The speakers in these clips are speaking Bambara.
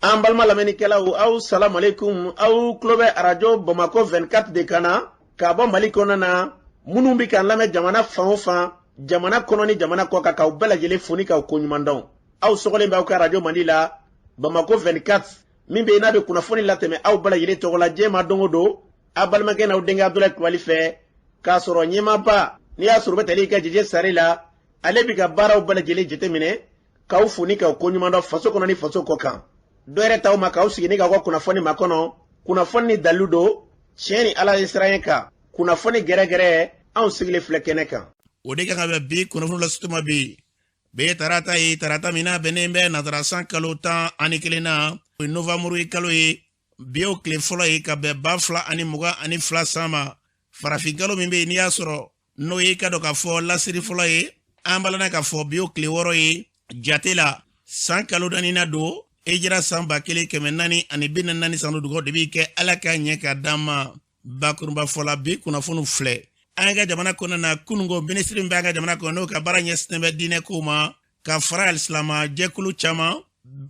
An balima lamɛnnikɛlaw, aw salamalekun. Aw tulo bɛ Arajo Bamakɔ 24 de kan na k'a bɔ Mali kɔnɔna na. Minnu bɛ k'an lamɛn jamana fan o fan, jamana kɔnɔ ni jamana kɔ kan, k'aw bɛɛ lajɛlen fo ni k'aw koɲuman dɔn. Aw sɔgɔlen bɛ aw ka arajo mandi la, Bamakɔ 24, min bɛ yen n'a bɛ kunnafoni latɛmɛ aw bɛɛ lajɛlen tɔgɔ la diɲɛ ma don o don, aw balimakɛ n'aw denkɛ Abudulayi Kulubali fɛ, k'a sɔrɔ ɲɛmaaba n'i y'a sɔrɔ u bɛ tali kɛ Jeje Sare la, ale bɛ ka baaraw bɛɛ lajɛlen jateminɛ, k'aw fo ni k'aw koɲuman dɔn faso kɔnɔ ni faso kɔ kan. Dɔ yɛrɛ t'aw ma k'aw sigi ni k'aw ka kunnafoni makɔnɔ, kunnafoni ni dalilu don, tiɲɛ ni Ala ye siran kan, kunnafoni gɛrɛgɛrɛ, anw sigilen filɛ kɛnɛ kan. O de kan ka bɛn bi kunnafoni lasituma bi. Bi ye tarata ye, tarata min n'a bɛnnen bɛ nazara san kalo 11 na, o ye novanburu kalo ye. Bi y'o tile fɔlɔ ye ka bɛn 2022 san ma, farafin kalo min bɛ yen n'i y'a sɔrɔ n'o ye ka dɔn k'a fɔ lasiri fɔlɔ ye. An balana k'a fɔ bi y'o tile 6 ye jate la, san kalo naaninan don, hijira san 1444 san. Dugawu de b'i kɛ, Ala k'a ɲɛ ka d'an ma. Bakurunba fɔla, bi kunnafoniw filɛ. An ka jamana kɔnɔna na, kununko minisiri min bɛ an ka jamana kɔnɔ, n'o ka baara ɲɛsinnen bɛ diinɛ kow ma, ka fara alisilama jɛkulu caman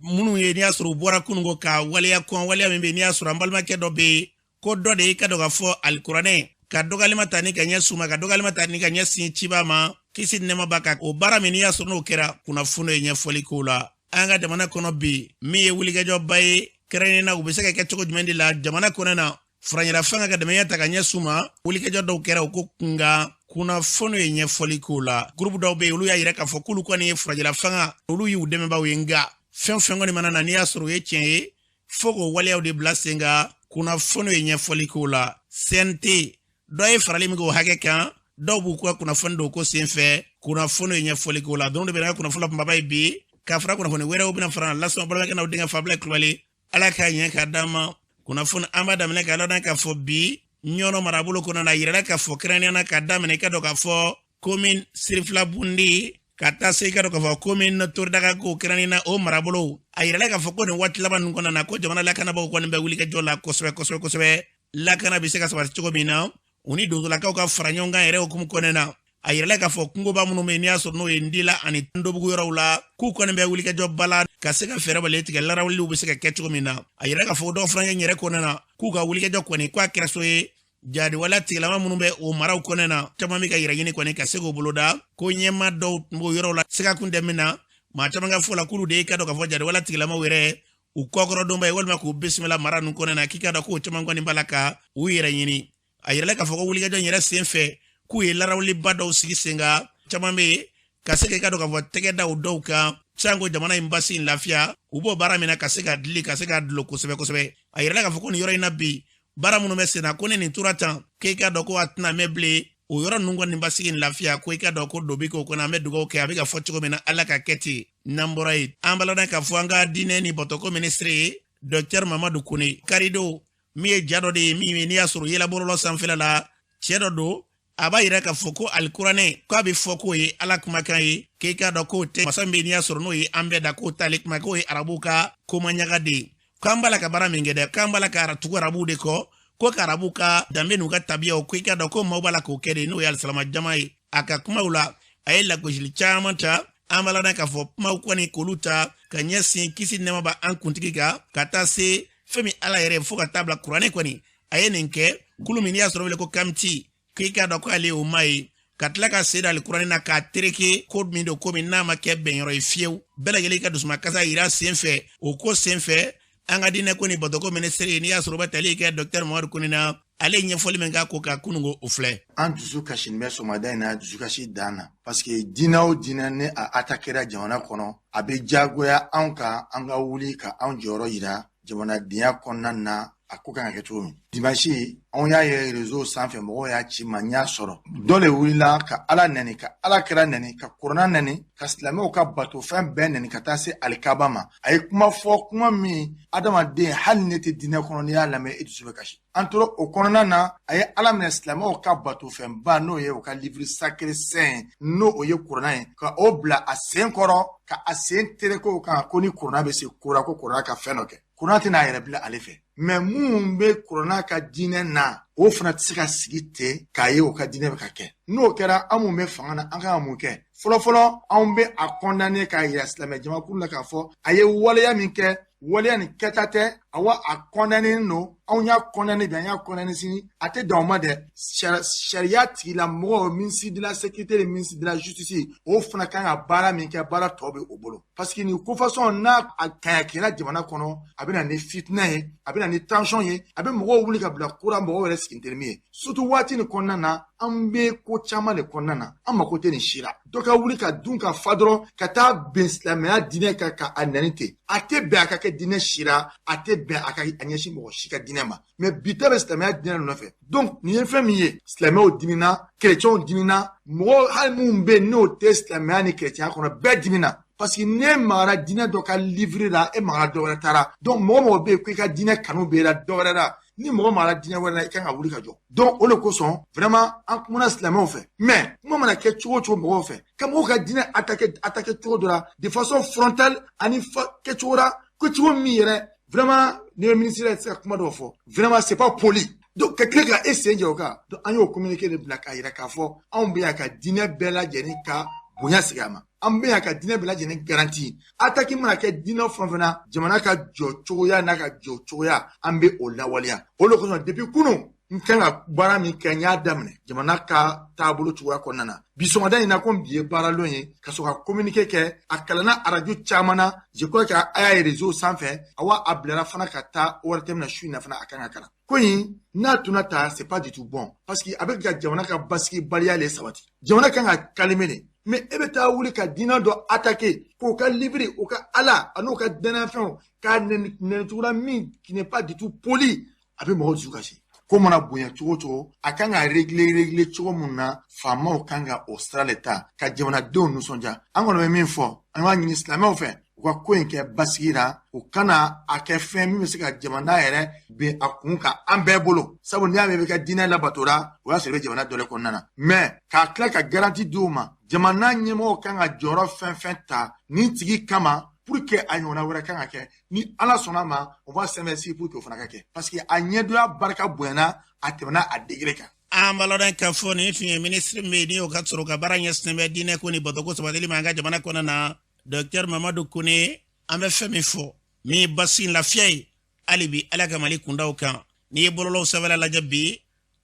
minnu ye n'i y'a sɔrɔ u bɔra kununko ka waleya kɔn, waleya min bɛ yen n'i y'a sɔrɔ an balimakɛ dɔ bɛ yen ko dɔ de y'i ka dɔn k'a fɔ alikuranɛ ka dɔgɔyalima ta ni ka ɲɛsin ma, ka dɔgɔyalima ta ni ka ɲɛsin ciba ma, kisi ni nɛɛma b'a kan. O baara min n'i y'a sɔrɔ n'o kɛra, kunnafoni ye ɲɛfɔli k'o la. An ka jamana kɔnɔ bi, min ye wulikajɔba ye kɛrɛnkɛrɛnnenya na, u bɛ se ka kɛ cogo jumɛn de la jamana kɔnɔ na, furancɛla fanga ka dɛmɛya ta ka ɲɛsin u ma, wulikajɔ dɔw kɛra o ko kunkan, kunnafoni ye ɲɛfɔli k'o la. Gurupu dɔw bɛ yen, olu y'a yira k'a fɔ k'olu kɔni ye furancɛla fanga, olu y'u dɛmɛbaaw ye, nka fɛn o fɛn kɔni mana na n'i y'a sɔrɔ o ye tiɲɛ ye, fo k'o waleyaw de bila sen kan, kunnafoni ye ɲɛfɔli k'o la. CNT dɔ ye farali min k'o hakɛ kan, dɔw b'u ka kunnafoni don ko sen fɛ, kunnafoni ye ɲɛfɔli k'o la. Don de bɛ ka kunnafoni la kunbaba ye bi, ka fara kunnafoni wɛrɛw bɛna fara lasɔn balimakɛ n'aw denkɛ Fabila Kulubali. Ala k'a ɲɛ k'a d'an ma. Kunnafoni an b'a daminɛ k'a ladɔn k'a fɔ bi Ɲɔnɔ marabolo kɔnɔ na, yirala k'a fɔ kɛrɛnkɛrɛnnenya na k'a daminɛ i ka dɔn k'a fɔ komin Sirifila-Bundi ka taa se i ka dɔn k'a fɔ komin Toridakago, kɛrɛnkɛrɛnnenya na o marabolo, a yirala k'a fɔ ko nin waati laban ninnu kɔnɔna na, ko jamana lakanabaaw kɔni bɛ wulikajɔ la kosɛbɛ kosɛbɛ kosɛbɛ, lakana bɛ se ka sabati cogo min na, u ni donsolakaw ka fara ɲɔgɔn kan yɛrɛ hukumu kɔnɔna na. A yirala k'a fɔ kungoba minnu bɛ yen n'i y'a sɔrɔ n'o ye Ndila ani Ndobugu yɔrɔw la, k'u kɔni bɛ wulikajɔba la ka se ka fɛɛrɛ bali tigɛ larawuliw bɛ se ka kɛ cogo min na. A yirala k'a fɔ dɔgɔ furancɛ yɛrɛ kɔnɔna na, k'u ka wulikajɔ kɔni k'a kɛra so ye jadiwaleya tigilama minnu bɛ o maraw kɔnɔna na, caman bɛ ka yɛrɛ ɲini kɔni ka se k'o boloda, ko ɲɛmaa dɔw tun b'o yɔrɔw la sigakun tɛ min na. Maa caman ka fɔ la, k'olu de ye ka dɔn k'a fɔ jadiwaleya tigilamaw yɛrɛ u kɔkɔrɔdonba ye, walima k'u bisimila mara ninnu kɔnɔna na, k'i ka dɔn k'o caman kɔni b'a la ka u yɛrɛ ɲini. A yirala k'a fɔ ko wulikajɔ in yɛrɛ sen fɛ, k'u ye larawuliba dɔw sigi sen kan, caman bɛ yen ka se k'i ka dɔn k'a fɔ tɛgɛ da o dɔw kan, sanko jamana in basi in lafiya, u b'o baara min na ka se ka dili ka se ka dulon kosɛbɛ kosɛbɛ. A yirala k'a fɔ ko nin yɔrɔ in na bi, baara minnu bɛ sen na, ko ni nin tora tan, k'i ka dɔn ko a tɛna mɛn bilen, o yɔrɔ ninnu kɔni basigi ni lafiya, ko i ka dɔn ko dobi k'o kɔnɔ. An bɛ dugawu kɛ, a bɛ ka fɔ cogo min na, Ala ka kɛ ten. N'an bɔra yen, an b'a ladɔn k'a fɔ an ka diinɛ ni batoko minisiri ye, Dɔkitɛri Mamadu Kone, karidon, min ye ja dɔ de ye min ye n'i y'a sɔrɔ yela bɔlɔlɔ sanfɛla la, cɛ dɔ don, a b'a yira k'a fɔ ko alikuranɛ k'a bɛ fɔ k'o ye Ala kumakan ye, k'i k'a dɔn k'o tɛ masa min bɛ n'i y'a sɔrɔ n'o ye an bɛɛ da, k'o t'ale kuma, k'o ye arabuw ka komaɲaga de ye, k'an b'a la ka baara min kɛ dɛ, k'an b'a la ka tugu arabuw de kɔ, ko ka arabuw ka danbe n'u ka tabiyaw, ko i k'a dɔn ko maaw b'a la k'o kɛ de, n'o ye alisilama jama ye. A ka kumaw la, a ye lagosili caman ta. An b'a ladɔn k'a fɔ kumaw kɔni k'olu ta ka ɲɛsin kisi nɛɛma b'an kuntigi kan, ka taa se fɛn min Ala yɛrɛ, fo ka taa bila kuranɛ kɔni a ye nin kɛ kulu min n'i y'a sɔrɔ wele ko kamiti, k'i k'a dɔn ko ale y'o maa ye, ka tila ka sen da alikuranɛ na k'a tereke, ko min don, ko min n'a ma kɛ bɛnyɔrɔ ye fiyewu. Bɛɛ lajɛlen ka dusumakasa yira sen fɛ o ko sen fɛ. An ka diinɛ ko ni batoko minisiri, n'i y'a sɔrɔ o bɛ tali kɛ Dɔkitɛri Mamadu Kone na, ale ye ɲɛfɔli min k'a ko kan kununko, o filɛ. An dusu kasinin bɛ sɔgɔmada in na, dusukasi dan na, parce que diinɛ o diinɛ ni a atakera jamana kɔnɔ, a bɛ diyagoya anw kan an ka wuli ka anw jɔyɔrɔ yira jamanadenya kɔnɔna na, a ko kan ka kɛ cogo min. Dimanche, anw y'a ye réseau sanfɛ, mɔgɔw y'a ci ma, n y'a sɔrɔ dɔ le wulila ka Ala nɛni, ka Ala kira nɛni, ka kurana nɛni, ka silamɛw ka batofɛn bɛɛ nɛni, ka taa se alikaba ma. A ye kuma fɔ, kuma min adamaden, hali ne tɛ diinɛ kɔnɔ, n'i y'a lamɛn, i dusu bɛ kasi. An tora o kɔnɔna na, a ye Ala minɛ silamɛw ka batofɛnba, n'o ye u ka livre sacré saint, n'o o ye kurana ye, ka o bila a sen kɔrɔ, ka a sen tereke o kan, ko ni kurana bɛ se ko la, ko kurana ka fɛn dɔ kɛ. Kurana tɛna a yɛrɛ bila ale fɛ, mais minnu bɛ kurana ka diinɛ na, o fana tɛ se ka sigi ten k'a ye o ka diinɛ bɛ ka kɛ. N'o kɛra, an mun bɛ fanga na, an kan ka mun kɛ? Fɔlɔfɔlɔ, anw bɛ a condamner k'a yira silamɛ jamakulu la k'a fɔ a ye waleya min kɛ. Waleya nin kɛta tɛ, awa a condamné don. Anw y'a condamné bi, an y'a condamné sini, a tɛ dan o ma dɛ. Sariya tigilamɔgɔw, ministre de la sécurité, ministre de la justice, o fana kan ka baara min kɛ, baara tɔ bɛ o bolo, parce que nin ko façon n'a a kanyakɛra jamana kɔnɔ, a bɛ na ni fitinɛ ye, a bɛ na ni tension ye, a bɛ mɔgɔw wuli ka bila ko la mɔgɔw yɛrɛ sigi tɛ min ye. Surtout waati nin kɔnɔna na, an bɛ ko caman de kɔnɔna na, an mako tɛ nin si la. Dɔ ka wuli ka dun ka fa dɔrɔn ka taa bɛn silamɛya diinɛ kan ka a nɛni ten, a tɛ bɛn a ka kɛ diinɛ si la, a tɛ bɛn a ka a ɲɛsin mɔgɔ si ka diinɛ ma. Mais bi ta bɛ silamɛya diinɛ nɔfɛ. Donc nin ye fɛn min ye, silamɛw dimina, kerecɛnw dimina, mɔgɔ hali minnu bɛ yen n'o tɛ silamɛya ni kerecɛnya kɔnɔ, bɛɛ dimina, parce que n'e magara diinɛ dɔ ka livre la, e magara dɔ wɛrɛ ta la. Donc mɔgɔ mɔgɔ bɛ yen ko i ka diinɛ kanu b'e la dɔ wɛrɛ la, ni mɔgɔ magara diinɛ wɛrɛ la, i kan ka wuli ka jɔ. Donc o de kosɔn, vraiment, an kumana silamɛw fɛ, mais kuma mana kɛ cogo o cogo mɔgɔw fɛ, ka mɔgɔw ka diinɛ attaquer cogo dɔ la, de façon frontale, ani kɛcogo la, kɛcogo min yɛrɛ, vraiment, ni ye ministre yɛrɛ tɛ se ka kuma dɔw fɔ, vraiment, c'est pas poli. Donc ka tila ka e sen jɔ o kan. Donc an y'o communiqué de bila k'a yira k'a fɔ anw bɛ yan ka diinɛ bɛɛ lajɛlen ka bonya sigi a ma, an bɛ yan ka diinɛ bɛɛ lajɛlen garantie. Attaque mana kɛ diinɛ fɛn fɛn na, jamana ka jɔ cogoya n'a ka jɔ cogoya, an bɛ o lawaleya. O de kosɔn, depuis kunun, n kan ka baara min kɛ, n y'a daminɛ jamana ka taabolo cogoya kɔnɔna na. Bi sɔgɔmada in na, ko bi ye baaralon ye, ka sɔrɔ ka communiqué kɛ, a kalanna arajo caman na, je crois que a y'a ye réseau sanfɛ, awa a bilara fana ka taa ORTM na su in na fana, a kan ka kalan. Ko in n'a tunna ta, c'est pas du tout bon, parce que a bɛ ka jamana ka basigibaliya le sabati. Jamana kan ka calmer de, mais e bɛ taa wuli ka diinɛ dɔ attaquer, k'o ka livre, o ka ala an'o ka dannafɛnw k'a nɛni cogo la min qui n'est pas du tout poli, a bɛ mɔgɔw dusu kasi. Ko mana bonya cogo o cogo, a kan ka régler cogo mun na, faamaw kan ka o sira de ta ka jamanadenw nisɔndiya. An kɔni bɛ min fɔ, an b'a ɲini silamɛw fɛ, u ka ko in kɛ basigi la, u kana a kɛ fɛn min bɛ se ka jamana yɛrɛ bin a kun kan an bɛɛ bolo. Sabu n'i y'a mɛn i bɛ ka diinɛ labato la, o y'a sɔrɔ i bɛ jamana dɔ de kɔnɔna na. Mais k'a tila ka garantie di u ma, jamana ɲɛmɔgɔw kan ka jɔyɔrɔ fɛn fɛn ta nin tigi kama pour que a ɲɔgɔnna wɛrɛ kan ka kɛ, ni Ala sɔnna ma, on va s'investir pour que o fana ka kɛ, parce que a ɲɛdonya barika bonyana, a tɛmɛna a degré kan. An b'a lɔn k'a fɔ nin tun ye minisiri min bɛ yen, ni o ka sɔrɔ ka baara ɲɛsinnen bɛ diinɛ ko ni batoko sabatili ma an ka jamana kɔnɔna na, Docteur Mamadu Kone. An bɛ fɛn min fɔ, min ye basi lafiya ye hali bi, Ala ka Mali kundaw kan. N'i ye bɔlɔlɔw sanfɛla lajɛ bi,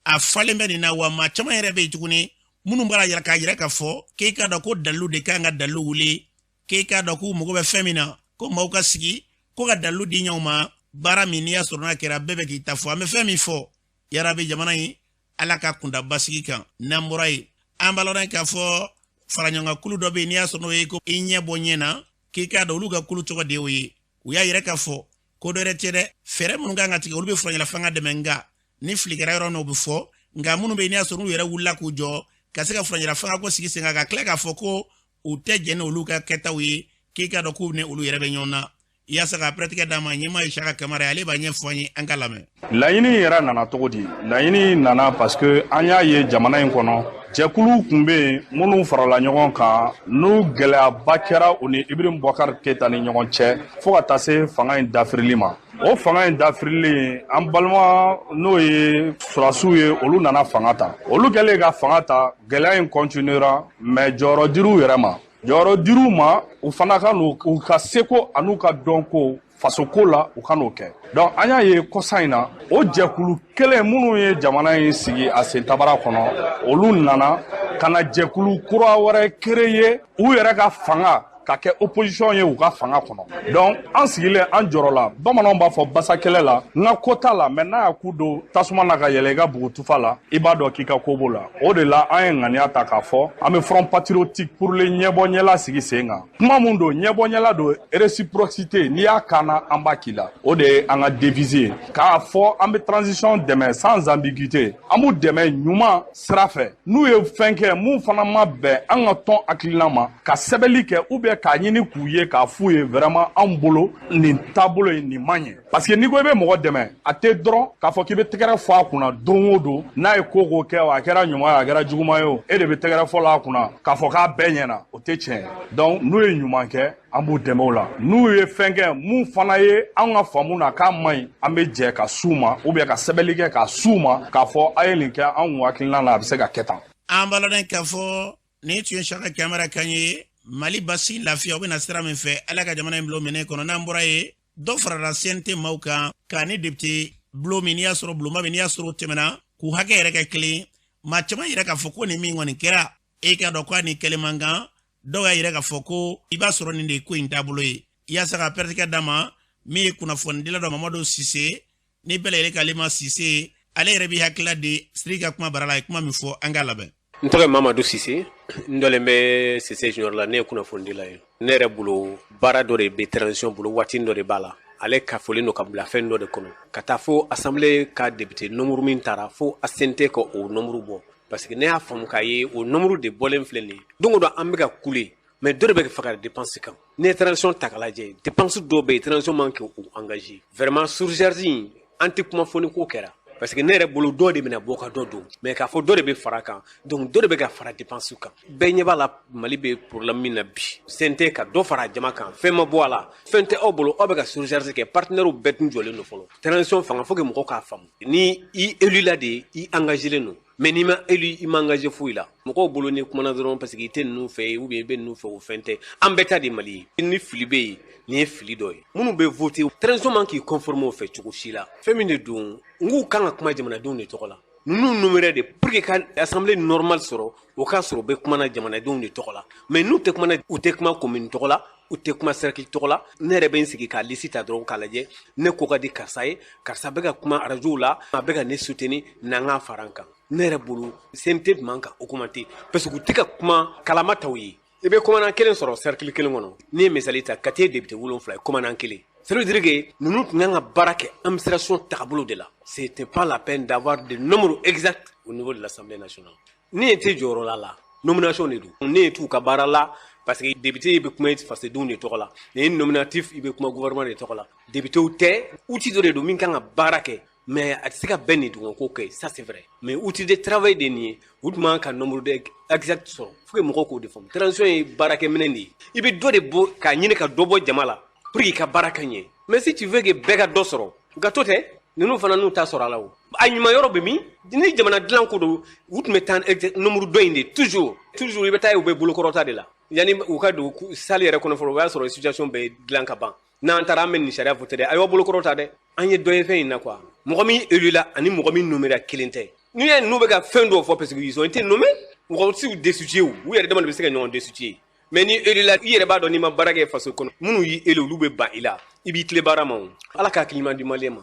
a falen bɛ nin na wa. Maa caman yɛrɛ bɛ yen tuguni minnu b'a yira k'a yira k'a fɔ k'e k'a dɔn ko dalilu de kan ka dalilu wuli, k'e k'a dɔn k'u mago bɛ fɛn min na, ko maaw ka sigi ko ka dalilu di ɲɔgɔn ma. Baara min n'i y'a sɔrɔ n'a kɛra, bɛɛ bɛ k'i ta fɔ. An bɛ fɛn min fɔ, yarabi, jamana in, Ala ka kunda basigi kan. N'an bɔra yen, an b'a lɔn k'a fɔ faraɲɔgɔnkan kulu dɔ bɛ yen, n'i y'a sɔrɔ n'o ye ko i ɲɛ bɔ ɲɛ na, k'i k'a dɔn olu ka kulu tɔgɔ de y'o ye. U y'a yɛrɛ k'a fɔ ko dɔ wɛrɛ tɛ dɛ, fɛɛrɛ minnu kan ka tigɛ, olu bɛ furancɛla fanga dɛmɛ, nka ni fili kɛra yɔrɔ min na, o bɛ fɔ. Nka minnu bɛ yen, n'i y'a sɔrɔ n'u yɛrɛ wulila k'u jɔ ka se ka furancɛla fanga ko sigi sen kan, ka tila k'a fɔ ko u tɛ jɛn ni olu ka kɛtaw ye, k'i k'a dɔn k'u ni olu yɛrɛ bɛ ɲɔgɔn na. Yaasa ka pɛrɛtigɛ d'a ma, ɲɛmaa ye Saka Kamara ye, ale b'a ɲɛfɔ an ye, an ka lamɛn. Laɲini yɛrɛ nana cogo di? Laɲini nana parce que an y'a ye jamana in kɔnɔ, jɛkulu tun bɛ yen minnu farala ɲɔgɔn kan, n'u gɛlɛyaba kɛra u ni Ibrahim Boubacar Keita ni ɲɔgɔn cɛ, fo ka taa se fanga in dafirili ma. O fanga in dafirili, an balima n'o ye surasiw ye, olu nana fanga ta. Olu kɛlen ka fanga ta, gɛlɛya in continuera, mais jɔyɔrɔ dir'u yɛrɛ ma, jɔyɔrɔ dir'u ma, u fana ka n'u u ka seko an'u ka dɔnko fasoko la, u ka n'o kɛ. Donc an y'a ye kɔsa in na, o jɛkulu kelen minnu ye jamana in sigi a sentabara kɔnɔ, olu nana ka na jɛkulu kura wɛrɛ créer u yɛrɛ ka fanga ka kɛ opposition ye u ka fanga kɔnɔ. Donc an sigilen, an jɔrɔ la. Bamananw b'a fɔ basa kɛlɛ la, n ka ko t'a la, mais n'a y'a ku don tasuma na ka yɛlɛ i ka bugu tufa la, i b'a dɔn k'i ka ko b'o la. O de la an ye ŋaniya ta k'a fɔ an bɛ Front patriotique pour le ɲɛbɔ ɲɛla sigi sen kan. Kuma mun don, ɲɛbɔ ɲɛla don, réciprocité, n'i y'a kan na, an b'a k'i la. O de ye an ka devise ye, k'a fɔ an bɛ transition dɛmɛ sans ambiguïté, an b'u dɛmɛ ɲuman sira fɛ. N'u ye fɛn kɛ mun fana ma bɛn an ka tɔn hakilina ma, ka sɛbɛnni kɛ ou bien k'a ɲini k'u ye k'a f'u ye, vraiment, anw bolo nin taabolo in nin man ɲɛ. Parce que n'i ko i bɛ mɔgɔ dɛmɛ, a tɛ dɔrɔn k'a fɔ k'i bɛ tɛgɛrɛ fɔ a kunna don o don. N'a ye ko ko kɛ, o a kɛra ɲuman ye, a kɛra juguman ye, o e de bɛ tɛgɛrɛ fɔ la a kunna k'a fɔ k'a bɛɛ ɲɛna, o tɛ tiɲɛ ye. Donc n'u ye ɲuman kɛ, an b'u dɛmɛ o la. N'u ye fɛn kɛ mun fana ye anw ka faamu na k'a man ɲi, an bɛ jɛ ka s'u ma ou bien ka sɛbɛnni kɛ k'a s'u ma k'a fɔ a ye nin kɛ, anw hakilina la a bɛ se ka kɛ tan. An b'a lɔn k'a fɔ nin tun ye Saka Kamara kan ye. Mali basi lafiya, o bɛna sira min fɛ, Ala ka jamana in bila o minɛ kɔnɔ. N'an bɔra yen Dɔ farala CNT maaw kan k'a ni député bulon min n'i y'a sɔrɔ bulonba min n'i y'a sɔrɔ o tɛmɛna k'u hakɛ yɛrɛ kɛ kelen. Maa caman yɛrɛ k'a fɔ ko nin min kɔni kɛra, e k'a dɔn k'a ni kɛlen man kan. Dɔw y'a yira k'a fɔ ko i b'a sɔrɔ nin de ye ko in taabolo ye. Yaasa ka pɛrɛtikɛ d'a ma, min ye kunnafonidila dɔ Mamadu Sise ni bɛɛ lajɛlen k'ale ma Sise, ale yɛrɛ b'i hakilila di Sidiki ka kuma bara la. A ye kuma min fɔ, an k'a lamɛn. N tɔgɔ ye Mamadu Sise, n dɔlen bɛ Sise Junior la. Ne ye kunnafonidila ye. Ne yɛrɛ bolo, baara dɔ de bɛ transition bolo, waati dɔ de b'a la, ale kafolen don ka bila fɛn dɔ de kɔnɔ ka taa fo assemblée ka député nombre min taara fo CNT ka o nombre bɔ, parce que ne y'a faamu k'a ye o nombre de bɔlen filɛ nin ye. Don o don an bɛ ka kule, mais dɔ de bɛ ka faga dépense kan. N'i ye transition ta k'a lajɛ, dépense dɔw bɛ yen, transition man kɛ o engagé. Vraiment, surcharge in, an tɛ kuma fɔ ni ko kɛra, parce que ne yɛrɛ bolo, dɔ de bɛna bɔ ka dɔ don, mais k'a fɔ dɔ de bɛ fara kan, donc dɔ de bɛ ka fara dépense kan. Bɛɛ ɲɛ b'a la, Mali bɛ problème min na bi, CNT ka dɔ fara jama kan, fɛn ma bɔ a la, fɛn tɛ aw bolo, aw bɛ ka surcharge kɛ. Partenaires bɛɛ tun jɔlen don fɔlɔ transition fanga. Faut que mɔgɔw k'a faamu, ni i élu la de, i engagé len don, mais n'i ma élu, i ma engagé foyi la. Mɔgɔw bolo, ni kumana dɔrɔn parce que i tɛ ninnu fɛ ou bien i bɛ ninnu fɛ, o fɛn tɛ. An bɛɛ ta de Mali ye. Ni fili bɛ yen, nin ye fili dɔ ye. Minnu bɛ voter, transition man k'i conformer o fɛ cogo si la. Fɛn min de don, n k'u kan ka kuma jamanadenw de tɔgɔ la. Ninnu nommé de pour que ka assemblée normale sɔrɔ, o k'a sɔrɔ u bɛ kuma na jamanadenw de tɔgɔ la. Mais n'u tɛ kuma na, u tɛ kuma commune tɔgɔ la, u tɛ kuma cercle tɔgɔ la. Ne yɛrɛ bɛ n sigi k'a liste ta dɔrɔn k'a lajɛ, ne ko ka di karisa ye, karisa bɛ ka kuma arajow la, a bɛ ka ne soutenir, n'an k'a fara n kan. Ne yɛrɛ bolo, CNT man ka augmenter, parce que u tɛ ka kuma kalama taw ye. I bɛ commandant kelen sɔrɔ cercle kelen kɔnɔ. N'i ye misali ta, Kati ye député 7 ye, commandant kelen. Ça veut dire que ninnu tun kan ka baara kɛ administration tagabolo de la. C'était pas la peine d'avoir des nombres exacts au niveau de l'Assemblée nationale. Ni ye tɛ jɔyɔrɔ la, nomination de don. Ne ye t'u ka baara la, parce que député bɛ kuma fasodenw de tɔgɔ la, ni ye nominatif, i bɛ kuma gouvernement de tɔgɔ la. Député tɛ, outil dɔ de don min kan ka baara kɛ, mais a tɛ se ka bɛɛ nin dugukolo kɛ, ça c'est vrai, mais outil de travail de nin ye. U tun man ka nombre de exact sɔrɔ. Faut que mɔgɔw k'o de faamu. Transition ye baarakɛminɛn de ye. I bɛ dɔ de bɔ k'a ɲini ka dɔ bɔ jama la pour que i ka baara ka ɲɛ. Mais si tu veux que bɛɛ ka dɔ sɔrɔ, gâteau tɛ, ninnu fana n'u ta sɔrɔ a la. O a ɲuman yɔrɔ bɛ min? Ni jamana dilan ko don, u tun bɛ taa nombre dɔ in de. Toujours toujours, i bɛ taa ye, u bɛ bolokɔrɔta de la. Yanni u ka don salle yɛrɛ kɔnɔ fɔlɔ, o y'a sɔrɔ situation bɛɛ dilan ka ban. N'an taara, an bɛ nin sariya voter dɛ, a y'aw bolokɔrɔta dɛ. An ye dɔ ye fɛn in na quoi. Mɔgɔ min élu la ani mɔgɔ min nommé la, kelen tɛ. N'u ye ninnu bɛ ka fɛn dɔw fɔ, parce que ils ont été nommés, mɔgɔ t'u destituer. U yɛrɛ dama de bɛ se ka ɲɔgɔn destituer. Mais ni élu la, i yɛrɛ b'a dɔn n'i ma baara kɛ faso kɔnɔ, minnu y'i élu, olu bɛ ban i la, i b'i tile baara ma. O Ala ka hakili ɲuman di Maliyɛn ma,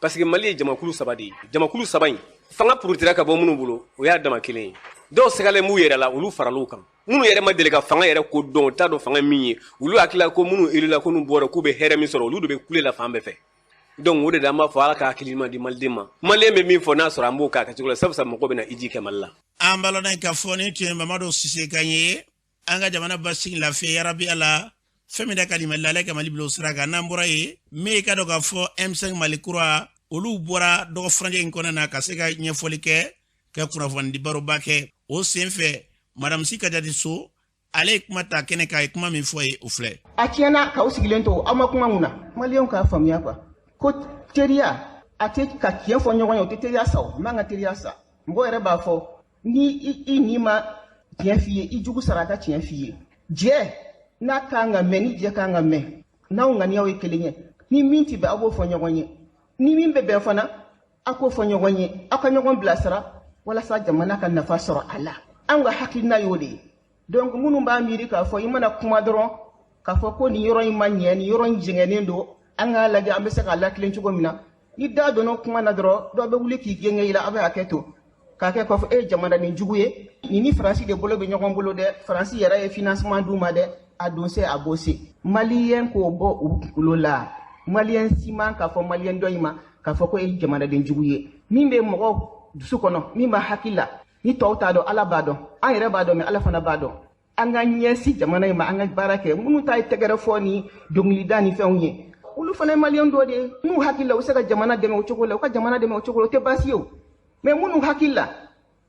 parce que Mali ye jamakulu saba de ye. Jamakulu saba in, fanga purutira ka bɔ minnu bolo, o y'a dama kelen ye. Dɔw sɛgɛlen b'u yɛrɛ la, olu faral'u kan. Minnu yɛrɛ ma deli ka fanga yɛrɛ ko dɔn, u t'a dɔn fanga min ye, olu hakili ko minnu élu la, ko n'u bɔra k'u bɛ hɛrɛ min sɔrɔ, olu de bɛ kule la fan bɛɛ fɛ. Donc o de la, an b'a fɔ Ala ka hakili ɲuman di Maliden ma. Maliyɛn bɛ min fɔ, n'a sɔrɔ an b'o k'a kɛcogo la, sabula mɔgɔ bɛ na i ji kɛ Mali la. An balana ka fɔ ni tun ye Mamadu Sise kan ye. An ka jamana basigi, lafiya, yarabi Ala. Fɛn min da ka di Mali la, ale ka Mali bila o sira kan. N'an bɔra yen, min ka dɔn k'a fɔ M5 Mali kura, olu bɔra dɔgɔ furancɛ in kɔnɔna na ka se ka ɲɛfɔli kɛ, ka kunnafoni baroba kɛ. O sen fɛ, Madame Si Kajati So, ale ye kuma ta kɛnɛ kan. A ye kuma min fɔ ye, o filɛ. A tiɲɛna k'aw sigilen to, aw ma kuma mun na? Maliyɛnw k'a faamuya quoi, ko teriya a tɛ ka tiɲɛ fɔ ɲɔgɔn ye, o tɛ teriya sa. O man ka teriya sa. Mɔgɔ yɛrɛ b'a fɔ ni i nin ma tiɲɛ f'i ye, i jugu sara a ka tiɲɛ f'i ye. Jɛ n'a kan ka mɛn, ni jɛ kan ka mɛn, n'aw ŋaniyaw ye kelen ye, ni min ti bɛn, aw b'o fɔ ɲɔgɔn ye. Ni min bɛ bɛn fana, aw k'o fɔ ɲɔgɔn ye, aw ka ɲɔgɔn bilasira walasa jamana ka nafa sɔrɔ a la. An ka hakilina y'o de ye. Donc minnu b'a miiri k'a fɔ i mana kuma dɔrɔn k'a fɔ ko nin yɔrɔ in ma ɲɛ, nin yɔrɔ in jɛngɛnnen don, an k'a lajɛ an bɛ se k'a latilen cogo min na, ni da donna kuma na dɔrɔn, dɔ bɛ wuli k'i gɛngɛ i la. A bɛ hakɛ to k'a kɛ k'a fɔ e ye jamanaden jugu ye, nin ni Faransi de bolo bɛ ɲɔgɔn bolo dɛ, Faransi yɛrɛ ye financement d'u ma dɛ. A don se, a bɔ se, Maliyɛn k'o bɔ u kunkolo la. Maliyɛn si man k'a fɔ Maliyɛn dɔ in ma k'a fɔ ko e ye jamanaden jugu ye. Min bɛ mɔgɔ dusu kɔnɔ, min b'a hakili la, ni tɔw t'a dɔn, Ala b'a dɔn. An yɛrɛ b'a dɔn, mais Ala fana b'a dɔn. An ka ɲɛsin jamana in ma, an ka baara kɛ. Minnu ta ye tɛgɛrɛ fɔ ni dɔnkilida ni fɛnw ye, olu fana ye Maliyɛn dɔ de ye. N'u hakili la u bɛ se ka jamana dɛmɛ o cogo la, u ka jamana dɛmɛ o cogo la, o tɛ baasi ye o. Mais minnu hakili la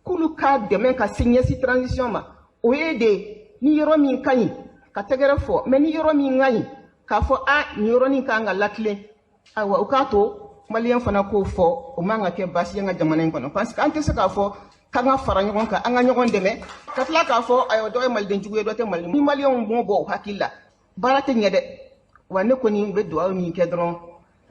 k'olu ka dɛmɛ ka se ɲɛsin transition ma, o ye de ni yɔrɔ min ka ɲi ka tɛgɛrɛ fɔ, mais ni yɔrɔ min ka ɲi k'a fɔ a nin yɔrɔnin kan ka latilen, ayiwa, u k'a to Maliyɛn fana k'o fɔ. O man ka kɛ baasi ye an ka jamana in kɔnɔ, parce que an tɛ se k'a fɔ k'an ka fara ɲɔgɔn kan, an ka ɲɔgɔn dɛmɛ, ka tila k'a fɔ ayiwa, dɔ ye Maliden jugu ye, dɔ tɛ Maliden. Ni Maliyɛnw m'o bɔ u hakili la, baara tɛ ɲɛ dɛ. Wa ne kɔni bɛ dugawu min kɛ dɔrɔn,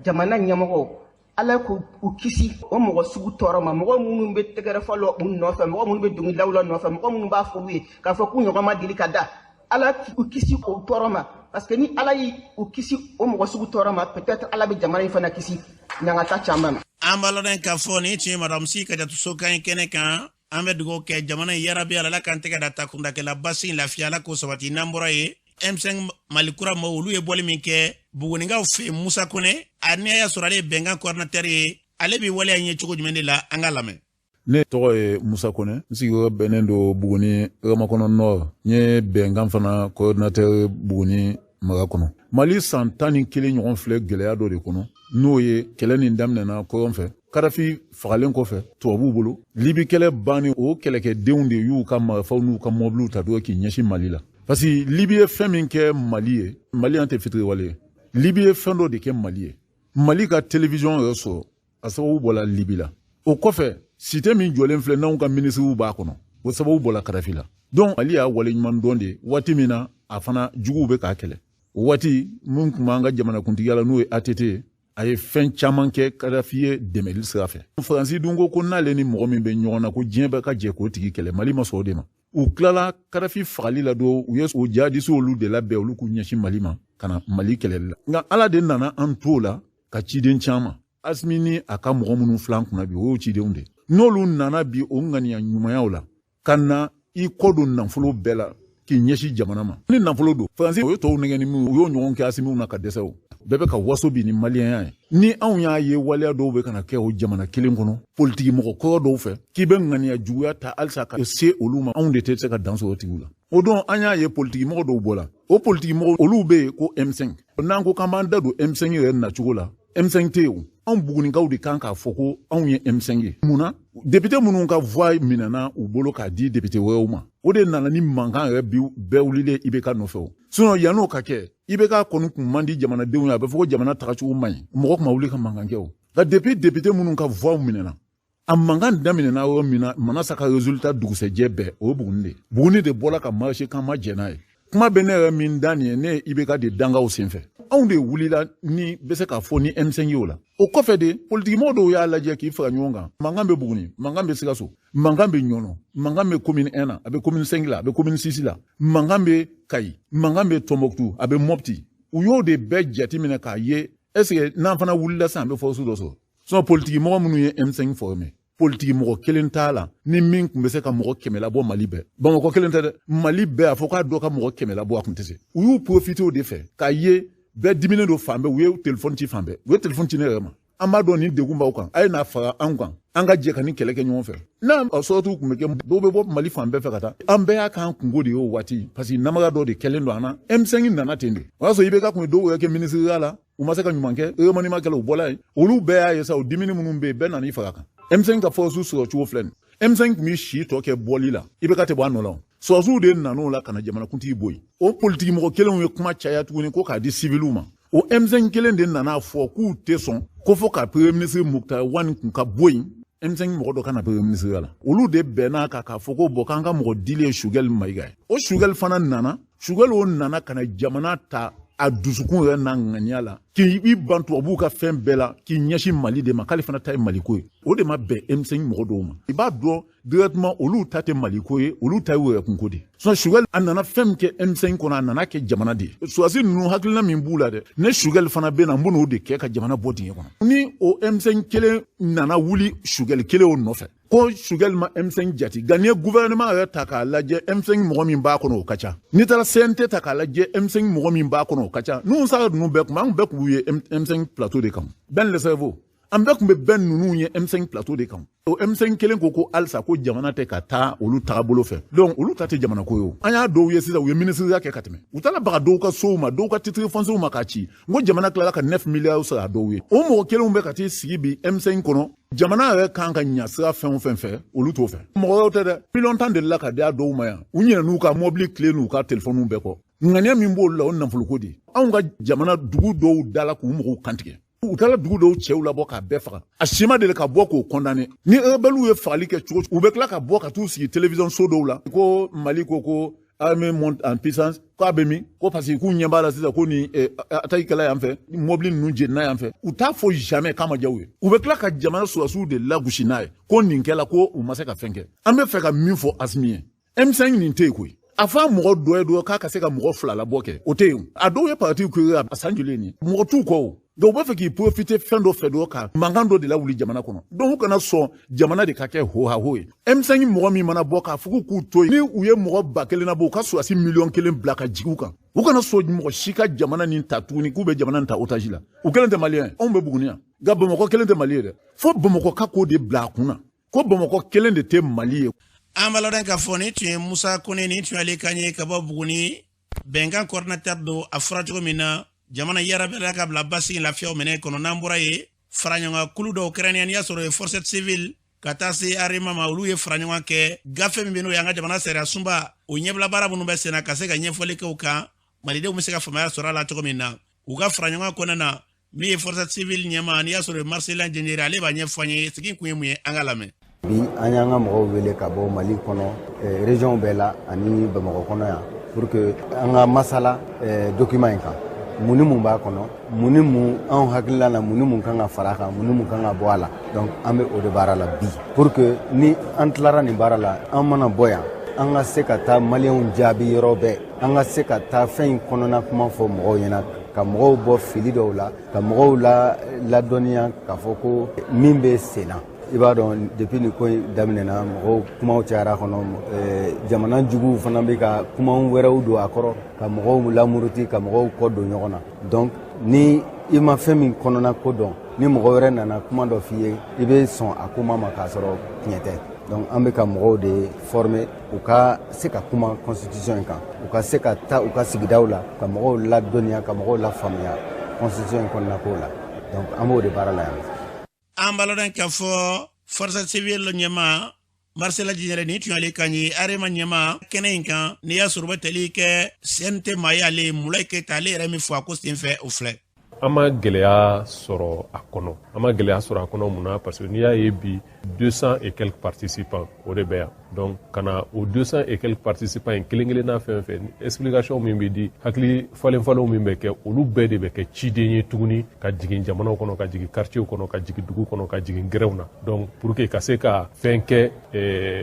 jamana ɲɛmɔgɔw, Ala k'u kisi o mɔgɔ sugu tɔɔrɔ ma, mɔgɔ minnu bɛ tɛgɛrɛfɔ la u nɔfɛ, mɔgɔ minnu bɛ dɔnkilidaw la nɔfɛ, mɔgɔ minnu b'a fɔ u ye k'a fɔ k'u ɲɔgɔn ma deli ka da. Ala k'u kisi o tɔɔrɔ ma, parce que ni Ala y'u kisi o mɔgɔ sugu tɔɔrɔ ma, peut-être Ala bɛ jamana in fana kisi ɲangata caman ma. An b'a lɔn k'a fɔ nin tun ye Madamu Si Kajatu So kan ye kɛnɛ kan. An bɛ dugawu kɛ jamana in, yarabi Ala k'an tɛgɛ da takundakɛla basi lafiya, Ala k'o sabati. N'an bɔra yen, M5 Mali kura mɔgɔw, olu ye bɔli min kɛ Bugunikaw fɛ, Musa Kone, a n'i y'a sɔrɔ ale ye bɛnkan coordinateur ye, ale bɛ waleya ɲɛ cogo jumɛn de la? An ka lamɛn. Ne tɔgɔ ye Musa Kone, n sigiyɔrɔ bɛnnen don Buguni Ramakɔnɔ Nord. N ye bɛnkan fana coordinateur Buguni mara kɔnɔ. Mali san 11 ɲɔgɔn filɛ gɛlɛya dɔ de kɔnɔ, n'o ye kɛlɛ nin daminɛna kɔrɔn fɛ, Kadafi fagalen kɔfɛ tubabuw bolo. Libi kɛlɛ bannen, o kɛlɛkɛdenw de y'u ka marifaw n'u ka mɔbiliw ta dɔrɔn k'i ɲɛsin Mali la, parce que Libi ye fɛn min kɛ Mali ye, Mali an tɛ fitiriwale ye. Libi ye fɛn dɔ de kɛ Mali ye, Mali ka télévision yɛrɛ sɔrɔ, a sababu bɔla Libi la. O kɔfɛ, cité min jɔlen filɛ n'anw ka minisiriw b'a kɔnɔ, o sababu bɔla Kadafi la. Donc Mali y'a waleɲuman dɔn de waati min na a fana juguw bɛ k'a kɛlɛ, o waati mun tun b'an ka jamanakuntigiya la, n'o ye ATT ye, a ye fɛn caman kɛ Kadafi ye dɛmɛli sira fɛ. Faransi dun ko ko n'ale ni mɔgɔ min bɛ ɲɔgɔn na, ko diɲɛ bɛɛ ka jɛ k'o tigi kɛlɛ. Mali ma sɔn o de ma. U tilala Kadafi fagali la don, u ye o jihadisi olu de labɛn, olu k'u ɲɛsin Mali ma ka na Mali kɛlɛli la. Nka Ala de nana an t'o la ka ciden caman. Asimi ni a ka mɔgɔ minnu filan kunna bi, o y'o cidenw de. N'olu nana bi o ŋaniya ɲumanyaw la ka na i kɔ don nafolo bɛɛ la k'i ɲɛsin jamana ma, ni nafolo don, Faransi o ye tɔw nɛgɛ ni min, u y'o ɲɔgɔn kɛ Asimiw na ka dɛsɛ. O bɛɛ bɛ ka waso bi ni maliyɛnya ye. Ni anw y'a ye waleya dɔw bɛ ka na kɛ o jamana kelen kɔnɔ politiki mɔgɔ kɔrɔ dɔw fɛ, k'i bɛ ŋaniya juguya ta halisa ka se olu ma, anw de tɛ se ka dan sɔrɔ tigiw la. O don an y'a ye politiki mɔgɔ dɔw bɔla, o politiki mɔgɔ olu bɛ yen ko M5. N'an ko k'an b'an da don M5 yɛrɛ nacogo la, M5 tɛ yen o. Anw Bugunikaw de kan k'a fɔ ko anw ye M5 ye. Mun na député minnu ka voix minɛna u bolo k'a di député wɛrɛw ma, o de nana ni mankan yɛrɛ bi bɛɛ wulilen IBK nɔfɛ? O sinon yann'o ka kɛ, IBK kɔni kun man di jamanadenw ye, a bɛ fɔ ko jamana tagacogo man ɲi, mɔgɔ kun ma wuli ka mankan kɛ. O nka depuis député minnu ka voix minɛna, a mankan daminɛna yɔrɔ min na, Manasa ka résultat dugusɛjɛ bɛɛ, o ye Buguni de. Buguni de bɔla ka marché kan ma jɛn n'a ye. Kuma bɛ ne yɛrɛ min da nin ye, ne ye IBK de dangaw senfɛ, anw de wulila ni bɛ se k'a fɔ ni M5 ye. O la, o kɔfɛ de, politikimɔgɔ dɔw y'a lajɛ k'i fara ɲɔgɔn kan. Mankan bɛ Buguni, mankan bɛ Sikaso, mankan bɛ Ɲɔnɔ, mankan bɛ commune 1 na, a bɛ commune 5 la, a bɛ commune 6 la, mankan bɛ Kayi, mankan bɛ Tɔnbɔkutu, a bɛ Mɔpti. U y'o de bɛɛ jateminɛ k'a ye est ce que n'an fana wulila sisan, an bɛ force dɔ sɔrɔ. Sinon politiki mɔgɔ minnu ye M5 formé, politiki mɔgɔ kelen t'a la ni min tun bɛ se ka mɔgɔ 100 labɔ Mali bɛɛ. Bamakɔ kelen tɛ dɛ, Mali bɛɛ, a fɔ k'a dɔ ka mɔgɔ 100 labɔ, a tun tɛ se. U y'u profité o de fɛ k'a ye bɛɛ diminen don fan bɛɛ, u ye telefɔni ci fan bɛɛ, u ye telefɔni ci ne yɛrɛ ma. An b'a dɔn nin degun b'aw kan, a ye n'a fara anw kan, an ka jɛ ka nin kɛlɛ kɛ ɲɔgɔn fɛ. N'a sɔrɔtiw tun bɛ kɛ, dɔw bɛ bɔ Mali fan bɛɛ fɛ ka taa. An bɛɛ y'a k'an kungo de ye o waati, parce que namara dɔ de kɛlen don an na. M5 nana ten de. O y'a sɔrɔ IBK kun ye dɔw yɛrɛ kɛ minisiriya la, u ma se ka ɲuman kɛ, remaniement kɛla, u bɔla yen. Olu bɛɛ y'a ye sa, o dimini minnu bɛ yen, bɛɛ nan'i faga kan. M5 ka force sɔrɔ cogo filɛ nin. M5 tun bɛ si tɔ kɛ bɔli la, IBK tɛ bɔ a nɔ la. Sɔrɔsiw de nan'o la ka na jamanakuntigi bɔ yen. O politiki mɔgɔ kelenw ye kuma caya tuguni ko k'a di civiliw ma. O M5 kelen de nana fɔ k'u tɛ sɔn ko fo ka premier ministre Moctar Ouane kun ka bɔ yen, M5 mɔgɔ dɔ ka na premier ministre la. Olu de bɛnna kan k'a fɔ ko bɔn, k'an ka mɔgɔ dilen ye Choguel Maïga ye. O Choguel fana nana, Choguel o nana ka na jamana ta a dusukun yɛrɛ n'a ŋaniya la, k'i ban tubabuw ka fɛn bɛɛ la, k'i ɲɛsin Mali de ma, k'ale fana ta ye Maliko ye. O de ma bɛn M5 mɔgɔ dɔw ma. I b'a dɔn directement olu ta tɛ Maliko ye, olu ta y'u yɛrɛ kunko de ye. Sinon Choguel a nana fɛn min kɛ M5 kɔnɔ, a nana kɛ jamana de ye. Sɔrɔdasi ninnu hakilina min b'u la dɛ, ne Choguel fana bɛ na, n b'o de kɛ ka jamana bɔ dingɛ kɔnɔ. Ni o M5 kelen nana wuli Choguel kelen o nɔfɛ ko Choguel ma M5 jate, nka n'i ye gouvernement yɛrɛ ta k'a lajɛ, M5 mɔgɔ min b'a kɔnɔ, o ka ca. N'i taara CNT ta k'a lajɛ, M5 mɔgɔ min b'a kɔnɔ, o ka ca. N'u sara ninnu bɛɛ kun, an bɛɛ kun b'u ye M5 plateau de kan. Ben le cerveau, an bɛɛ kun bɛ bɛn ninnu ye M5 plateau de kan. O M5 kelen ko ko halisa ko jamana tɛ ka taa olu tagabolo fɛ, donc olu ta tɛ jamana ko ye. O an y'a dɔw ye sisan, u ye minisiriya kɛ ka tɛmɛ, u taara baga dɔw ka sow ma, dɔw ka titre foncier ma k'a ci, n ko jamana tilala ka 9 milliards sara a dɔw ye. O mɔgɔ kelenw bɛ ka t'i sigi bi M5 kɔnɔ. Jamana yɛrɛ kan ka ɲa sira fɛn o fɛn fɛ, olu t'o fɛ. Mɔgɔ wɛrɛw tɛ dɛ, miliyɔn 10 delila ka di a dɔw ma yan, u ɲinɛn'u ka mɔbili clé n'u ka telefɔniw bɛɛ kɔ. Ŋaniya min b'olu la, o nafoloko de. Anw ka jamana dugu dɔw dala k'u mɔgɔw kantigɛ, u taara dugu dɔw cɛw labɔ k'a bɛɛ faga, a si ma deli ka bɔ k'o condamné. Ni rebelles ye fagali kɛ cogo, u bɛ tila ka bɔ ka t'u sigi télévision so dɔw la ko Mali ko ko Armée monte en puissance, k'a bɛ min ko parce que k'u ɲɛ b'a la sisan ko ni attaque kɛla yan fɛ, mobili ninnu jenina yan fɛ. U t'a fɔ jamais k'a ma diya u ye. U bɛ tila ka jamana sɔrɔdasiw de lagosi n'a ye ko nin kɛla, ko u ma se ka fɛn kɛ. An bɛ fɛ ka min fɔ Asimi ye, M5 nin tɛ yen koyi. A fɔ a mɔgɔ dɔ ye dɔ k'a ka se ka mɔgɔ 2 labɔ kɛ, o tɛ yen. A dɔw ye parti créé a san joli ye nin, mɔgɔ t'u kɔ o. Donc u b'a fɛ k'i profiter fɛn dɔ fɛ dɔ ka mankan dɔ de lawuli jamana kɔnɔ. Donc u kana sɔn jamana de ka kɛ hohaho ye. M5 mɔgɔ min mana bɔ k'a fɔ k'u to yen, ni u ye mɔgɔ 1000 nabɔ, u ka sɔrɔdasi 1 miliyɔn bila ka jigin u kan. U kana sɔn mɔgɔ si ka jamana nin ta tuguni k'u bɛ jamana nin ta otage la. U kelen tɛ maliyɛn, anw bɛ Buguni yan, nka Bamakɔ kelen tɛ Mali ye dɛ. Fo Bamakɔ ka k'o de bila a kun na ko Bamakɔ kelen de tɛ Mali ye. An b'a lɔn k'a fɔ nin tun ye Musa Kone, nin tun y'ale kan ye ka bɔ Buguni, bɛnkan coordinateur don. A fɔra cogo min na, jamana yɛrɛ bɛ ka bila basigi lafiyaw minɛ kɔnɔ. N'an bɔra yen, faraɲɔgɔn kulu dɔw kɛrɛnkɛrɛnnenya, n'i y'a sɔrɔ ye force civile ka taa se AREMA ma, olu ye faraɲɔgɔn kɛ gafe min bɛ, n'o ye an ka jamana sariya sunba o ɲɛbila baara minnu bɛ senna, ka se ka ɲɛfɔli kɛ o kan, malidenw bɛ se ka faamuya sɔrɔ a la cogo min na. U ka faraɲɔgɔn kɔnɔna na, min ye force civile ɲɛma, n'i y'a sɔrɔ Marcelin Jɛnjɛri, ale b'a ɲɛfɔ an ye sigi kun ye mun ye. An ka lamɛn. Bi an y'an ka mɔgɔw wele ka bɔ Mali kɔnɔ, région bɛɛ la ani Bamakɔ kɔnɔ yan, pour que an ka masala document in kan, mun ni mun b'a kɔnɔ, mun ni mun anw hakilila la, mun ni mun kan ka fara a kan, mun ni mun kan ka bɔ a la. Donc an bɛ o de baara la bi, pour que ni an tilara nin baara la, an mana bɔ yan, an ka se ka taa maliyɛnw jaabi yɔrɔ bɛɛ, an ka se ka taa fɛn in kɔnɔna kuma fɔ mɔgɔw ɲɛna, ka mɔgɔw bɔ fili dɔw la, ka mɔgɔw la ladɔnniya k'a fɔ ko min bɛ sen na. I b'a dɔn, depuis nin ko in daminɛna, mɔgɔw kumaw cayara kɔnɔ, jamana juguw fana bɛ ka kuma wɛrɛw don a kɔrɔ ka mɔgɔw lamuruti, ka mɔgɔw kɔ don ɲɔgɔn na. Donc ni i ma fɛn min kɔnɔna ko dɔn, ni mɔgɔ wɛrɛ nana kuma dɔ f'i ye, i bɛ sɔn a kuma ma k'a sɔrɔ tiɲɛ tɛ. Donc an bɛ ka mɔgɔw de former u ka se ka kuma constitution in kan, u ka se ka taa u ka sigidaw la ka mɔgɔw ladɔnniya, ka mɔgɔw lafaamuya constitution in kɔnɔna ko la. Donc an b'o de baara la yan. An b'a lɔn k'a fɔ force civile ɲɛma Marcel Jinɛrɛ, nin tun y'ale kan ye AREMA ɲɛma kɛnɛ in kan. N'i y'a sɔrɔ u bɛ tali kɛ CNT maa ye, ale Mulayi Keyita, ale yɛrɛ min fɔ a ko senfɛ, o filɛ. An ma gɛlɛya sɔrɔ a kɔnɔ, an ma gɛlɛya sɔrɔ a kɔnɔ. Mun na? Parce que n'i y'a ye bi, 200 et quelques participants o de bɛ yan. Donc ka na o 200 et quelques participants in kelen kelenna fɛn fɛn, explication min bɛ di, hakili falen falenw min bɛ kɛ, olu bɛɛ de bɛ kɛ ciden ye tuguni ka jigin jamanaw kɔnɔ, ka jigin quartier kɔnɔ, ka jigin dugu kɔnɔ, ka jigin gɛrɛnw na. Donc pour que ka se ka fɛn kɛ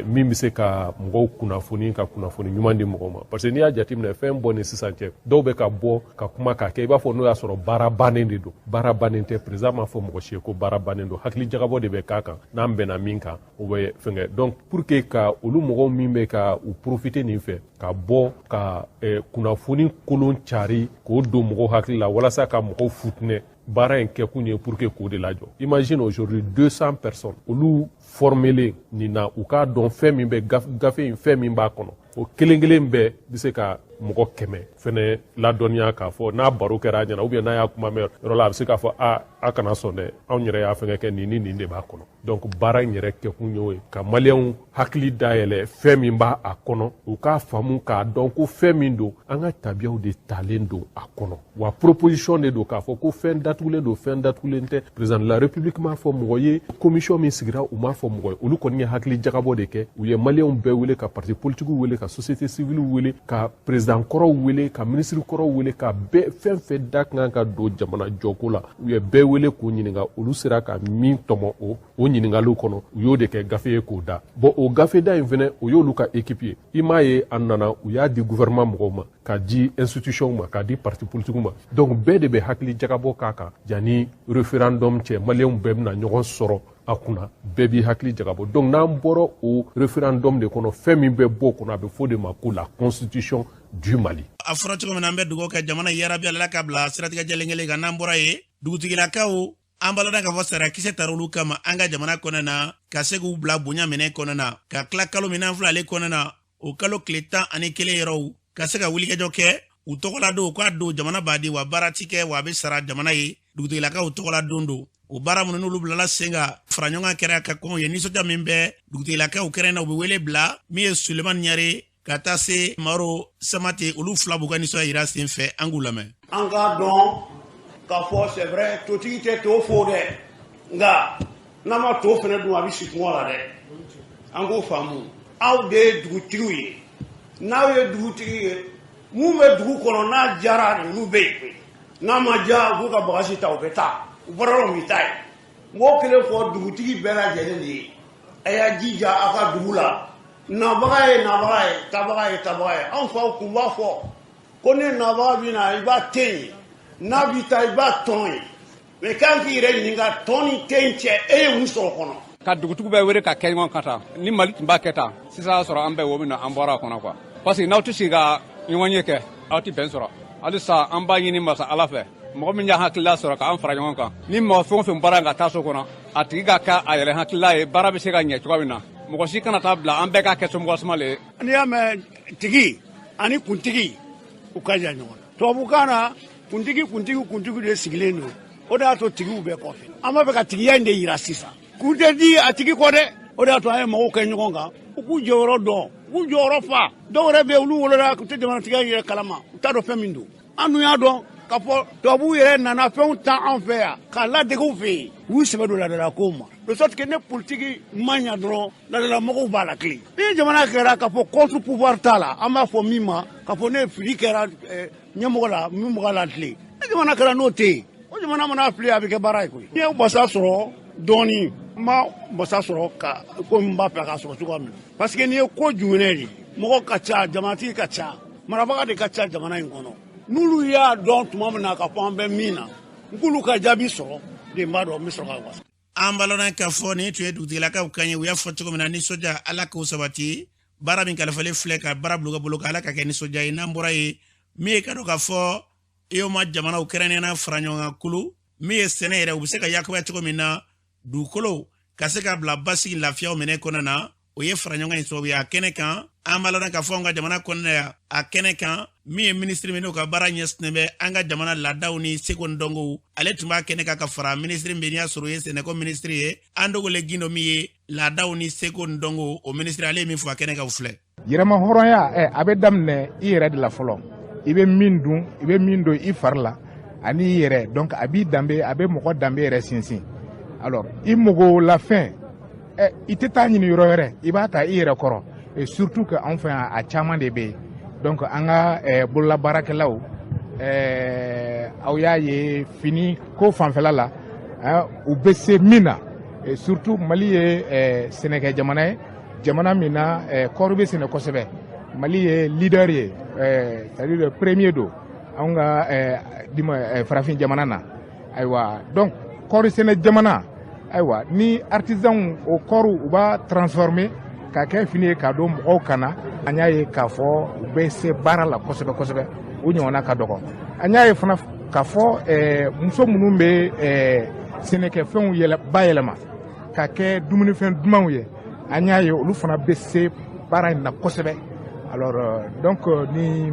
min bɛ se ka mɔgɔw kunnafoni, ka kunnafoni ɲuman di mɔgɔw ma. Parce que n'i y'a jateminɛ, fɛn bɔ ni sisan cɛ, dɔw bɛ ka bɔ ka kuma k'a kɛ i b'a fɔ n'o y'a sɔrɔ baara bannen de don. Baara bannen tɛ. Président m'a fɔ mɔgɔ si ye ko baara bannen don. Hakili jagabɔ de bɛ k'a kan, n'an bɛnna min kan, o bɛ fɛnkɛ. Donc pour que ka olu mɔgɔw min bɛ ka u profiter nin fɛ ka bɔ ka kunnafoni kolon cari k'o don mɔgɔw hakili la walasa ka mɔgɔw futinɛ, baara in kɛkun ye pour que k'o de lajɔ. Imagine aujourd'hui 200 personnes, olu formelen nin na, u k'a dɔn fɛn min bɛ gafe in, fɛn min b'a kɔnɔ, o kelen kelen bɛɛ bɛ se ka mɔgɔ 100 fɛnɛ ladɔnniya k'a fɔ n'a baro kɛra a ɲɛna, ou bien n'a y'a kuma mɛn yɔrɔ la, a bɛ se k'a fɔ a a kana sɔn dɛ, anw yɛrɛ y'a fɛngɛ kɛ, nin ni nin de b'a kɔnɔ. Donc baara in yɛrɛ kɛkun y'o ye, ka maliyɛnw hakili dayɛlɛ fɛn min b'a a kɔnɔ, u k'a faamu k'a dɔn ko fɛn min don, an ka tabiyaw de talen don a kɔnɔ. Wa proposition de don, k'a fɔ ko fɛn datugulen don, fɛn datugulen tɛ. Président de la République m'a fɔ mɔgɔ ye, commission min sigira, u m'a fɔ mɔgɔ ye. Olu kɔni ye hakili jagabɔ de kɛ. U ye maliyɛnw bɛɛ wele, ka parti politique wele, ka société civile wele, ka président kɔrɔw wele, ka ministre kɔrɔw wele, ka bɛɛ fɛn fɛn da kan ka don jamana jɔko la, u ye bɛɛ wele k'u ɲininka. Olu sera ka min tɔmɔ o ɲininkaliw kɔnɔ, u y'o de kɛ gafe ye k'o da. Bon, o gafe da in fɛnɛ, o y'olu ka équipe ye. I m'a ye, a nana, u y'a di gouvernement mɔgɔw ma, ka di institution ma, k'a di parti politique ma. Donc bɛɛ de bɛ hakili jagabɔ k'a kan yanni référendum cɛ. Maliyɛnw bɛɛ bɛna ɲɔgɔn sɔrɔ a kunna, bɛɛ b'i hakili jagabɔ. Donc n'an bɔra o référendum de kɔnɔ, fɛn min bɛ bɔ o kɔnɔ, a bɛ fɔ o de ma ko la constitution du Mali. A fɔra cogo min na, an bɛ dugawu kɛ jamana yarabi, Ala ka bila siratigɛ jɛlen kelen kan. N'an bɔra yen, dugutigilakaw, an balada k'a fɔ sarakisɛ tara olu kama an ka jamana kɔnɔ na, ka se k'u bila bonya minɛ kɔnɔ na, ka tila kalo min n'an filɛ ale kɔnɔ na, o kalo tile 11 yɔrɔw, ka se ka wulikajɔ kɛ u tɔgɔla don k'a don jamana b'a di wa baara ti kɛ wa a bɛ sara jamana ye. Dugutigilakaw tɔgɔla don don o baara minnu n'olu bilala sen kan, fara ɲɔgɔn kan kɛra ka kɔn ye. Nisɔndiya min bɛ dugutigilakaw kɛrɛn na, u bɛ wele bila min ye Sulemani Ɲare ka taa se Maro Samate, olu fila b'u ka nisɔndiya yira sen fɛ. An k'u lamɛn. An k'a dɔn k'a fɔ c'est vrai, totigi tɛ to fo dɛ, nka n'an ma to fana dun, a bɛ si kɔngɔ la dɛ. An k'o faamu, aw de ye dugutigiw ye. N'aw ye dugutigi ye, mun bɛ dugu kɔnɔ n'a diyara ninnu bɛ yen, n'a ma diya u b'u ka bagasi ta, u bɛ taa, u bɔra yɔrɔ min, u bɛ taa yen. N b'o kelen fɔ dugutigi bɛɛ lajɛlen de ye, a y'a jija aw ka dugu la, nabaga ye nabaga ye, tabaga ye tabaga ye. Anw faw tun b'a fɔ ko ni nabaga bɛ na, i b'a ten ye, n'a bɛ taa, i b'a tɔn ye. Mais kan k'i yɛrɛ ɲininka, tɔn ni ten cɛ, e ye mun sɔrɔ kɔnɔ? Ka dugutigiw bɛɛ wele ka kɛ ɲɔgɔn kan tan, ni Mali tun b'a kɛ tan sisan, y'a sɔrɔ an bɛɛ wo min na, an bɔra a kɔnɔ quoi, parce que n'aw tɛ sigi ka ɲɔgɔn ye kɛ, aw tɛ bɛn sɔrɔ. Halisa an b'a ɲini masa Ala fɛ, mɔgɔ min y'a hakilila sɔrɔ k'an fara ɲɔgɔn kan, ni mɔgɔ fɛn o fɛn bɔra ka taa so kɔnɔ, a tigi ka kɛ a yɛrɛ hakilila ye, baara bɛ se ka ɲɛ cogoya min na. Mɔgɔ si kana taa bila, an bɛɛ k'a kɛ somɔgɔ suma le ye. N'i y'a mɛn tigi ani kuntigi, u ka jan ɲɔgɔn na. Tubabukan na, kuntigi, kuntigi, kuntigi de sigilen don, o de y'a to tigiw bɛɛ kɔfɛ. An b'a fɛ ka tigiya in de yira sisan, kun tɛ di a tigi kɔ dɛ. O de y'a to an ye mɔgɔw kɛ ɲɔgɔn kan, u k'u jɔyɔrɔ dɔn, u k'u jɔyɔrɔ fa. Dɔw yɛrɛ bɛ yen, olu wolola, u tɛ jamanatigiya yɛrɛ kalama, u t'a dɔn fɛn min don. An dun y'a dɔn k'a fɔ tubabuw yɛrɛ nana fɛnw ta an fɛ yan k'a ladege u fɛ yen, u y'u sɛbɛ don laadala kow ma, de sorte que ne politiki ma ɲa dɔrɔn, laadalamɔgɔw b'a la kelen. Ni jamana kɛra k'a fɔ contre pouvoir t'a la, an b'a fɔ min ma k'a fɔ ne fili kɛra ɲɛmɔgɔ la, min b'a la tilen, ni jamana kɛra n'o tɛ yen, o jamana mana fili, a bɛ kɛ baara ye koyi. N ye wasa sɔrɔ dɔɔni, n ma wasa sɔrɔ ka ko n b'a fɛ k'a sɔrɔ cogoya min na, parce que n'i ye ko jumɛn de, mɔgɔ ka ca, jamanatigi ka ca, marabaga de ka ca jamana in kɔnɔ. N'olu y'a dɔn tuma min na k'a fɔ an bɛ min na, n k'olu ka jaabi sɔrɔ de, n b'a dɔn n bɛ sɔrɔ ka wasa. An balona k'a fɔ nin tun ye dugutigilakaw kan ye. U y'a fɔ cogo min na, nisɔndiya, Ala k'o sabati. Baara min kalifalen filɛ ka baara bila u ka bolo kan, Ala ka kɛ nisɔndiya ye. N'an bɔra yen, min ye ka dɔn k'a fɔ UEMOA jamanaw kɛrɛnkɛrɛnnenya fara ɲɔgɔn kan kulu min ye sɛnɛ yɛrɛ, u bɛ se ka yakubaya cogo min na, dugukolo ka se ka bila basigi lafiyaw minɛ kɔnɔna na, o ye fara ɲɔgɔn in sababu ye. A kɛnɛ kan, an b'a ladɔn k'a fɔ an ka jamana kɔnɔna yan, a kɛnɛ kan, min ye minisiri min n'o ka baara ɲɛsinnen bɛ an ka jamana laadaw ni seko ni dɔnkow, ale tun b'a kɛnɛ kan ka fara minisiri min n'i y'a sɔrɔ o ye sɛnɛko minisiri ye, Andogolen Gindo, min ye laadaw ni seko ni dɔnko o minisiri, ale ye min fɔ a kɛnɛ kan, o filɛ. Yɛrɛma hɔrɔnya a bɛ daminɛ i yɛrɛ de la fɔlɔ. I bɛ min dun, i bɛ min don i fari la ani i yɛrɛ, donc a b'i danbe, a bɛ mɔgɔ danbe yɛrɛ sinsin. Alors i magolafɛn i tɛ taa ɲini yɔrɔ wɛrɛ, i b'a ta i yɛrɛ kɔrɔ, et surtout que anw fɛ yan, a caman de bɛ yen. Donc an ka bololabaarakɛlaw aw y'a ye fini ko fanfɛla la, u bɛ se min na, et surtout Mali ye sɛnɛkɛ jamana ye, jamana min na kɔɔri bɛ sɛnɛ kosɛbɛ. Mali ye leader ye, c'est à dire premier don anw ka farafin jamana na. Ayiwa, donc kɔɔri sɛnɛ jamana, ayiwa, ni artisanw o kɔɔriw u b'a transformer k'a kɛ fini ye k'a don mɔgɔw kan na, an y'a ye k'a fɔ u bɛ se baara la kosɛbɛ kosɛbɛ, u ɲɔgɔnna ka dɔgɔ. An y'a ye fana k'a fɔ muso minnu bɛ sɛnɛkɛfɛnw bayɛlɛma ka kɛ dumunifɛn dumanw ye, an y'a ye olu fana bɛ se baara in na kosɛbɛ. Alors donc ni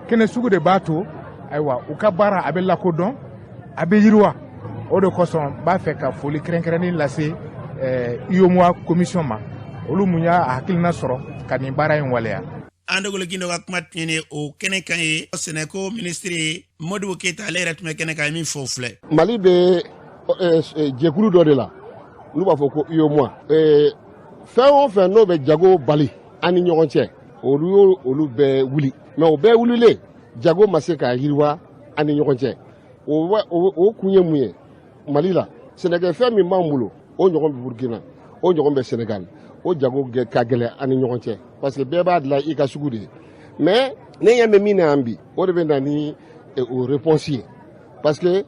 kɛnɛ sugu de b'a to, ayiwa, u ka baara a bɛ lakodɔn, a bɛ yiriwa. O de kosɔn n b'a fɛ ka foli kɛrɛnkɛrɛnnen lase UEMOA commission ma, olu mun y'a hakilina sɔrɔ ka nin baara in waleya. Andogolen Gindo ka kuma tiɲɛni o kɛnɛ kan ye, sɛnɛko minisiri Modibo Keyita, ale yɛrɛ tun bɛ kɛnɛ kan, ye min fɔ o filɛ. Mali bɛ jɛkulu dɔ de la n'u b'a fɔ ko UEMOA. Fɛn o fɛn n'o bɛ jago bali an ni ɲɔgɔn cɛ, olu y'o olu bɛɛ wuli, mais o bɛɛ wulilen, jago ma se ka yiriwa an ni ɲɔgɔn cɛ. O kun ye mun ye? Mali la, sɛnɛkɛfɛn min b'an bolo, o ɲɔgɔn bɛ Burukina, o ɲɔgɔn bɛ Senegal, o jago ka gɛlɛn an ni ɲɔgɔn cɛ, parce que bɛɛ b'a dilan i ka sugu de ye. Mais ne ɲɛ bɛ min na yan bi, o de bɛ na ni o réponse ye, parce que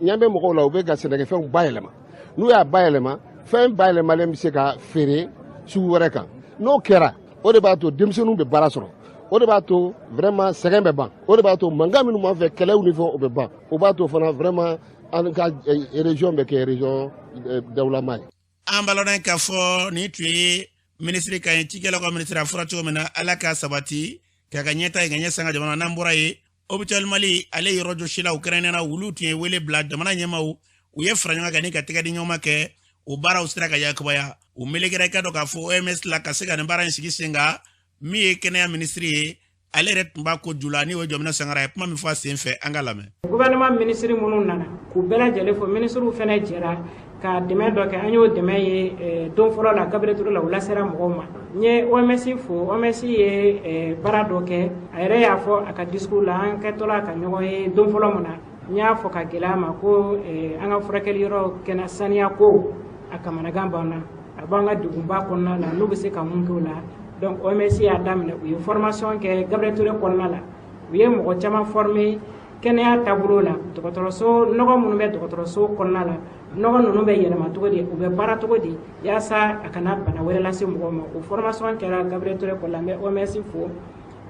ɲɛ bɛ mɔgɔw la, u bɛ ka sɛnɛkɛfɛnw bayɛlɛma. N'u y'a bayɛlɛma, fɛn bayɛlɛmalen bɛ se ka feere sugu wɛrɛ kan. N'o kɛra, o de b'a to denmisɛnninw bɛ baara sɔrɔ, o de b'a to vraiment sɛgɛn bɛ ban, o de b'a to mankan minnu b'an fɛ, kɛlɛw ni fɛn, o bɛ ban. O b'a to fana vraiment an ka région bɛ kɛ région dawulama ye. An balona k'a fɔ nin tun ye minisiri ka ye, cikɛlaw ka minisiri. A fɔra cogo min na, Ala ka sabati k'a ka ɲɛta ye ka ɲɛ san ka jamana. N'an bɔra yen, Hôpital Mali, ale yɔrɔ jɔsilaw kɛrɛnkɛrɛnnenya, olu tun ye wele bila jamana ɲɛmaw, u ye fara ɲɔgɔn kan ni ka tɛgɛ di ɲɔgɔn ma kɛ, o baaraw sera ka yakubaya. U melekera, i ka dɔn k'a fɔ OMS la, ka se ka nin baara in sigi sen kan. Min ye kɛnɛya minisiri ye, ale yɛrɛ tun b'a ko ju la, ni o ye Jɔmina Sangara ye. Kuma min fɔ a sen fɛ, an ka lamɛn. Gouvernement minisiri minnu nana, k'u bɛɛ lajɛlen fo. Minisiriw fɛnɛ jɛra Ka dɛmɛ dɔ kɛ, an y'o dɛmɛ ye don fɔlɔ la Gabriel Touré la, o lasera mɔgɔw ma. N ye OMS fo. OMS ye baara dɔ kɛ, a yɛrɛ y'a fɔ a ka discours la. An kɛtɔla ka ɲɔgɔn ye don fɔlɔ min na, n y'a fɔ ka gɛlɛya ma ko an ka furakɛli yɔrɔ kɛnɛ saniya ko a kamanagan b'an na, a b'an ka degunba kɔnɔna la, n'u bɛ se ka mun kɛ o la. Donc OMS y'a daminɛ, u ye formation kɛ Gabriel Touré kɔnɔna la, u ye mɔgɔ caman former kɛnɛya taabolo la. Dɔgɔtɔrɔso nɔgɔ minnu bɛ dɔgɔtɔrɔso kɔnɔna la, nɔgɔ ninnu bɛ yɛlɛma cogo di, u bɛ baara cogo di, yaasa a kana bana wɛrɛ lase mɔgɔw ma. O formation kɛra Gabriel Touré kɔnɔna la. N bɛ OMS fo.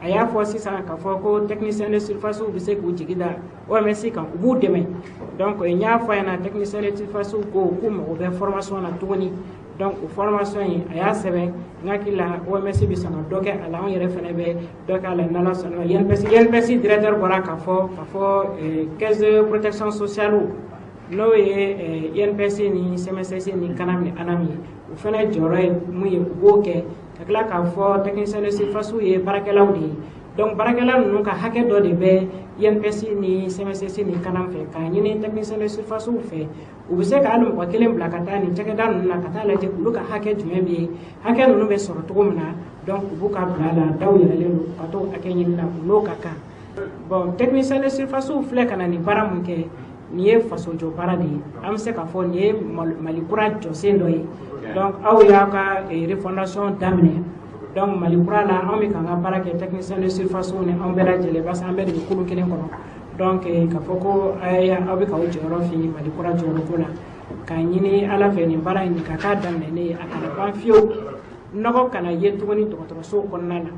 A y'a fɔ sisan k'a fɔ ko technicien de surface bɛ se k'u jigi da OMS kan, u b'u dɛmɛ. Donc n y'a fɔ a ɲɛna, technicien de surface ko k'u mago bɛ formation na tuguni. Donc o formation in, a y'a sɛbɛn, n hakili la OMS bɛ sɔn ka dɔ kɛ a la, anw yɛrɛ fana bɛ dɔ kɛ a la n'Ala sɔnna. INPS directeur bɔra k'a fɔ caisse de protection sociale, n'o ye INPS ni CMSS ni CANAM ni ANAM ye, o fana jɔyɔrɔ ye mun ye, u b'o kɛ. Ka tila k'a fɔ technicien de surface ye baarakɛlaw de ye. Donc baarakɛla ninnu ka hakɛ dɔ de bɛ INPS ni CMSS ni CANAM fɛ, k'a ɲini technicien de surface fɛ, u bɛ se ka hali mɔgɔ kelen bila ka taa nin cakɛda ninnu na ka taa lajɛ olu ka hakɛ jumɛn bɛ yen, hakɛ ninnu bɛ sɔrɔ cogo min na. Donc u b'u ka bila la, daw yɛlɛlen don ka t'o hakɛ ɲini na, u n'o ka kan. Bon, technicien de surface filɛ ka na nin baara mun kɛ, nin ye fasojɔ baara de ye. An bɛ se k'a fɔ nin ye Mali kura jɔsen dɔ ye. Donc aw y'a ka refondation daminɛ. Donc Mali kura la, anw bɛ k'an ka baara kɛ, technicien de surface ni anw bɛɛ lajɛlen, parce que an bɛɛ de bɛ kolon kelen kɔnɔ. Donc k'a fɔ ko aw bɛ k'aw jɔyɔrɔ fi Mali kura jɔyɔrɔ ko la, k'a ɲini Ala fɛ, nin baara in ka k'a daminɛ ne ye, a kana ban fiyewu, nɔgɔ kana ye tuguni dɔgɔtɔrɔso kɔnɔna la.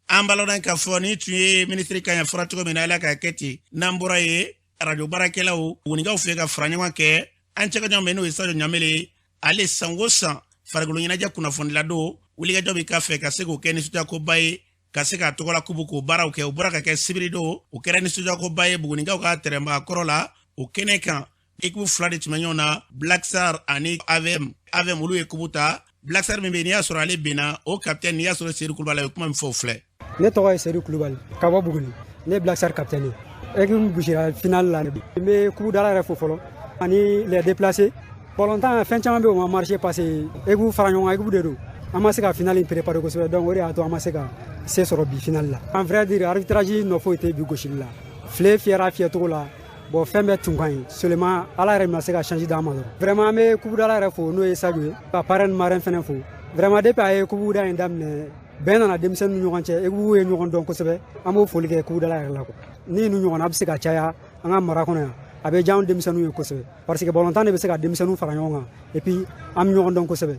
An balɔnna k'a fɔ ni tun ye minisiri ka ɲɛ fɔra cogo min na, Ala k'a kɛ ten. N'an bɔra ye, arajo baarakɛlaw Bugunikaw fɛ ka fara ɲɔgɔn kɛ, an cɛkɛɲɔgɔn bɛ, n'o ye Sajo Ɲamele. Ale san o san farikolo ɲɛnajɛ kunnafonila don, wulikajɔ bɛ k'a fɛ ka se k'o kɛ nisɔndiyakoba ye, ka se k'a tɔgɔla kubu k'o baaraw kɛ. O bɔra ka kɛ sibiri don, o kɛra nisɔndiyakoba ye Bugunikaw ka tɛrɛnba kɔrɔ la. O kɛnɛ kan, équipe fila de tun bɛ ɲɔgɔn na, Black Star ani AVM. AVM, olu ye kubu ta. Black Star min bɛ yen, n'i y'a sɔrɔ ale binna, o capitaine, n'i y'a sɔrɔ Seydou Kulubali, a ye kuma min fɔ, o filɛ. Ne tɔgɔ ye Seydou Kulubali ka bɔ Buguni, ne ye Black Star capitaine ye. Équipe gosira finale la. N bɛ kubudala yɛrɛ fo fɔlɔ ani les déplacés. Balontan, fɛn caman bɛ yen o ma marché, parce que équipe fara ɲɔgɔn kan équipe de don, an ma se ka finale in préparer kosɛbɛ. Donc o de y'a to an ma se ka se sɔrɔ bi finale la. En vrai dire, arbitrage nɔ foyi tɛ bi gosili la. File fiyɛra fiyɛcogo la. Bon, fɛn bɛɛ tun ka ɲi, seulement Ala yɛrɛ ma se ka chance d'an ma dɔrɔn. Vraiment, an bɛ kubudala yɛrɛ fo, n'o ye Sadio ye, ka parrain marraine fɛnɛ fo. Vraiment, depuis a ye kubuda in daminɛ, bɛn nana denmisɛnnin ni ɲɔgɔn cɛ, équipe ye ɲɔgɔn dɔn kosɛbɛ. An b'o foli kɛ kubudala yɛrɛ la quoi. Ni ninnu ɲɔgɔnna bɛ se ka caya an ka mara kɔnɔ yan, a bɛ diya anw denmisɛnninw ye kosɛbɛ, parce que balontan de bɛ se ka denmisɛnninw fara ɲɔgɔn kan, et puis an bɛ ɲɔgɔn dɔn kosɛbɛ.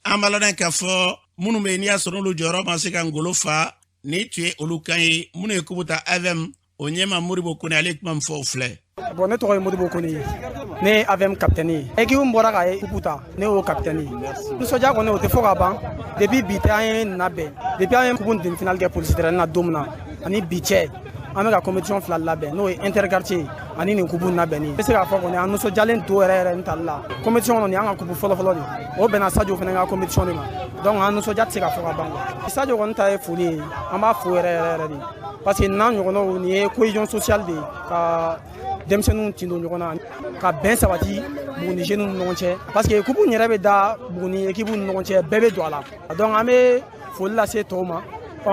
An b'a lɔn k'a fɔ minnu bɛ yen, n'i y'a sɔrɔ n'olu jɔyɔrɔ ma se ka ngolo fa, ni tun ye olu kan ye. Minnu ye kubu ta, AVM, o ɲɛma Moribo Kone, ale ye kuma min fɔ, o filɛ. Bon, ne tɔgɔ ye Modibo Kone ye, ne ye AVM capitaine ye. Équipe min bɔra ka coupe ta, ne y'o capitaine ye. Nisɔndiya kɔni, o tɛ fɔ ka ban. Depuis bi tɛ an ye nin labɛn, depuis an ye coupe demi finale kɛ polisi terrain na don min na ani bi cɛ, an bɛ ka compétition fila labɛn, n'o ye interquartier ani nin coupe labɛnni. N bɛ se k'a fɔ kɔni, an nisɔndiyalen to yɛrɛ yɛrɛ n tali la compétition kɔnɔ. Nin y'an ka coupe fɔlɔ-fɔlɔ de, o bɛnna Sadio fana ka compétition de ma. Donc an nisɔndiya tɛ se ka fɔ ka ban quoi. Sadio kɔni ta ye foli ye, an b'a fo yɛrɛ yɛrɛ yɛrɛ de, parce que n'an ɲɔgɔnnaw, nin ye cohésion sociale de ye, ka denmisɛnninw tin don ɲɔgɔn na, ka bɛn sabati Buguni jeunes ni ɲɔgɔn cɛ, parce que coupe in yɛrɛ bɛ da Buguni équipe ni ɲɔgɔn cɛ, bɛɛ bɛ don a la. Donc an bɛ foli lase tɔw ma,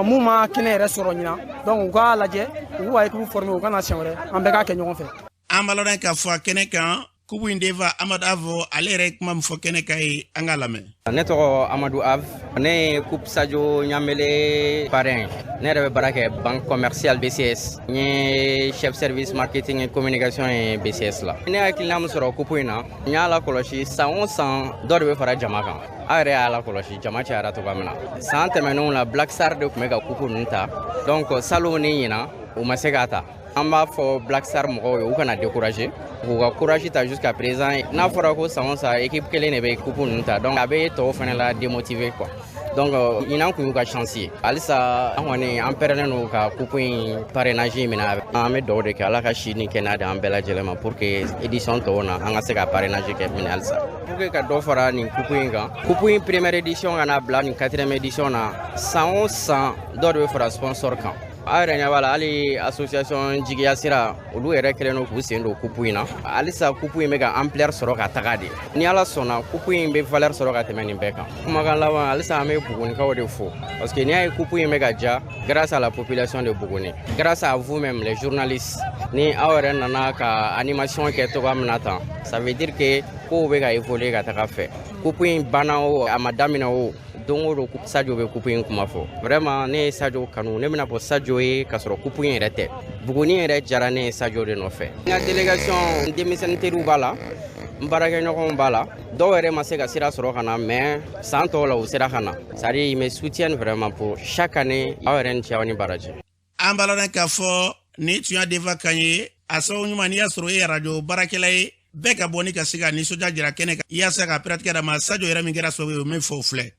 mun ma kɛnɛ yɛrɛ sɔrɔ ɲinan, donc u k'a lajɛ, u k'u ka équipe former, u ka na siɲɛ wɛrɛ, an bɛɛ k'a kɛ ɲɔgɔn fɛ. An b'a lɔn k'a fɔ a kɛnɛ kan, kubu in denfa Amadu Avo, ale yɛrɛ ye kuma min fɔ kɛnɛ kan ye, an k'a lamɛn. Ne tɔgɔ Amadu Av, ne ye coupe Sadio Ɲamele parrain. Ne yɛrɛ bɛ baara kɛ banque commerciale BCS, n ye chef service marketing et communication ye BCS la. Ne hakilina min sɔrɔ coupe in na, n y'a lakɔlɔsi, san o san dɔ de bɛ fara jama kan. Aw yɛrɛ y'a lakɔlɔsi jama cayara cogoya min na. San tɛmɛnenw la, Black Star de tun bɛ ka coupe ninnu ta. Donc salon ni ɲinan, u ma se k'a ta. An b'a fɔ Black Star mɔgɔw ye, u kana décourager, k'u ka courage ta. Jusqu'à présent, n'a fɔra ko san o san équipe kelen de bɛ coupe ninnu ta, donc a bɛ tɔw fana la démotiver quoi. Donc ɲinan kun y'u ka chance ye. Halisa an kɔni, an pɛrɛnnen don ka coupe in parrainage minɛ. An bɛ dugawu de kɛ, Ala ka si ni kɛnɛya di an bɛɛ lajɛlen ma, pour que édition tɔw na, an ka se ka parrainage kɛ minɛ halisa, pour que ka dɔ fara nin coupe in kan. Coupe in première édition ka na bila nin quatrième édition na, san o san dɔ de bɛ fara sponsor kan. Aw yɛrɛ ɲɛ b'a la, hali association Jigiya Sira, olu yɛrɛ kɛlen don k'u sen don coupe in na. Halisa coupe in bɛ ka ampleur sɔrɔ ka taga de. Ni Ala sɔnna, coupe in bɛ valeur sɔrɔ ka tɛmɛ nin bɛɛ kan. Kumakan laban, halisa an bɛ Bugunikaw de fo, parce que n'i y'a ye coupe in bɛ ka ja, grâce à la population de Buguni, grâce à vous-même les journalistes, ni aw yɛrɛ nana ka animation kɛ cogoya min na tan, ça veut dire que kow bɛ ka évoluer ka taga fɛ. Coupe in banna o, a ma daminɛ o, don o don Sadio bɛ coupe in kuma fɔ. Vraiment, ne ye Sadio kanu, ne bɛna fɔ Sadio ye k'a sɔrɔ coupe in yɛrɛ tɛ. Buguni yɛrɛ jara ne ye Sadio de nɔfɛ. N ka délégation, denmisɛnnin teriw b'a la, n baarakɛɲɔgɔnw b'a la, dɔw yɛrɛ ma se ka sira sɔrɔ ka na, mais san tɔw la u sera ka na. C'est à dire, ils me soutiennent vraiment pour chaque année. Aw yɛrɛ ni ce, aw ni baraji. An b'a lɔn k'a fɔ nin tun y'a denfa kan ye. A sababu ɲuman, n'i y'a sɔrɔ e ye arajo baarakɛla ye, bɛɛ ka bɔ ni ka se ka nisɔndiya jira kɛnɛ kan yaasa ka piratigɛ d'a ma. Sajo yɛrɛ min kɛra sababu ye, o min fɔ o filɛ.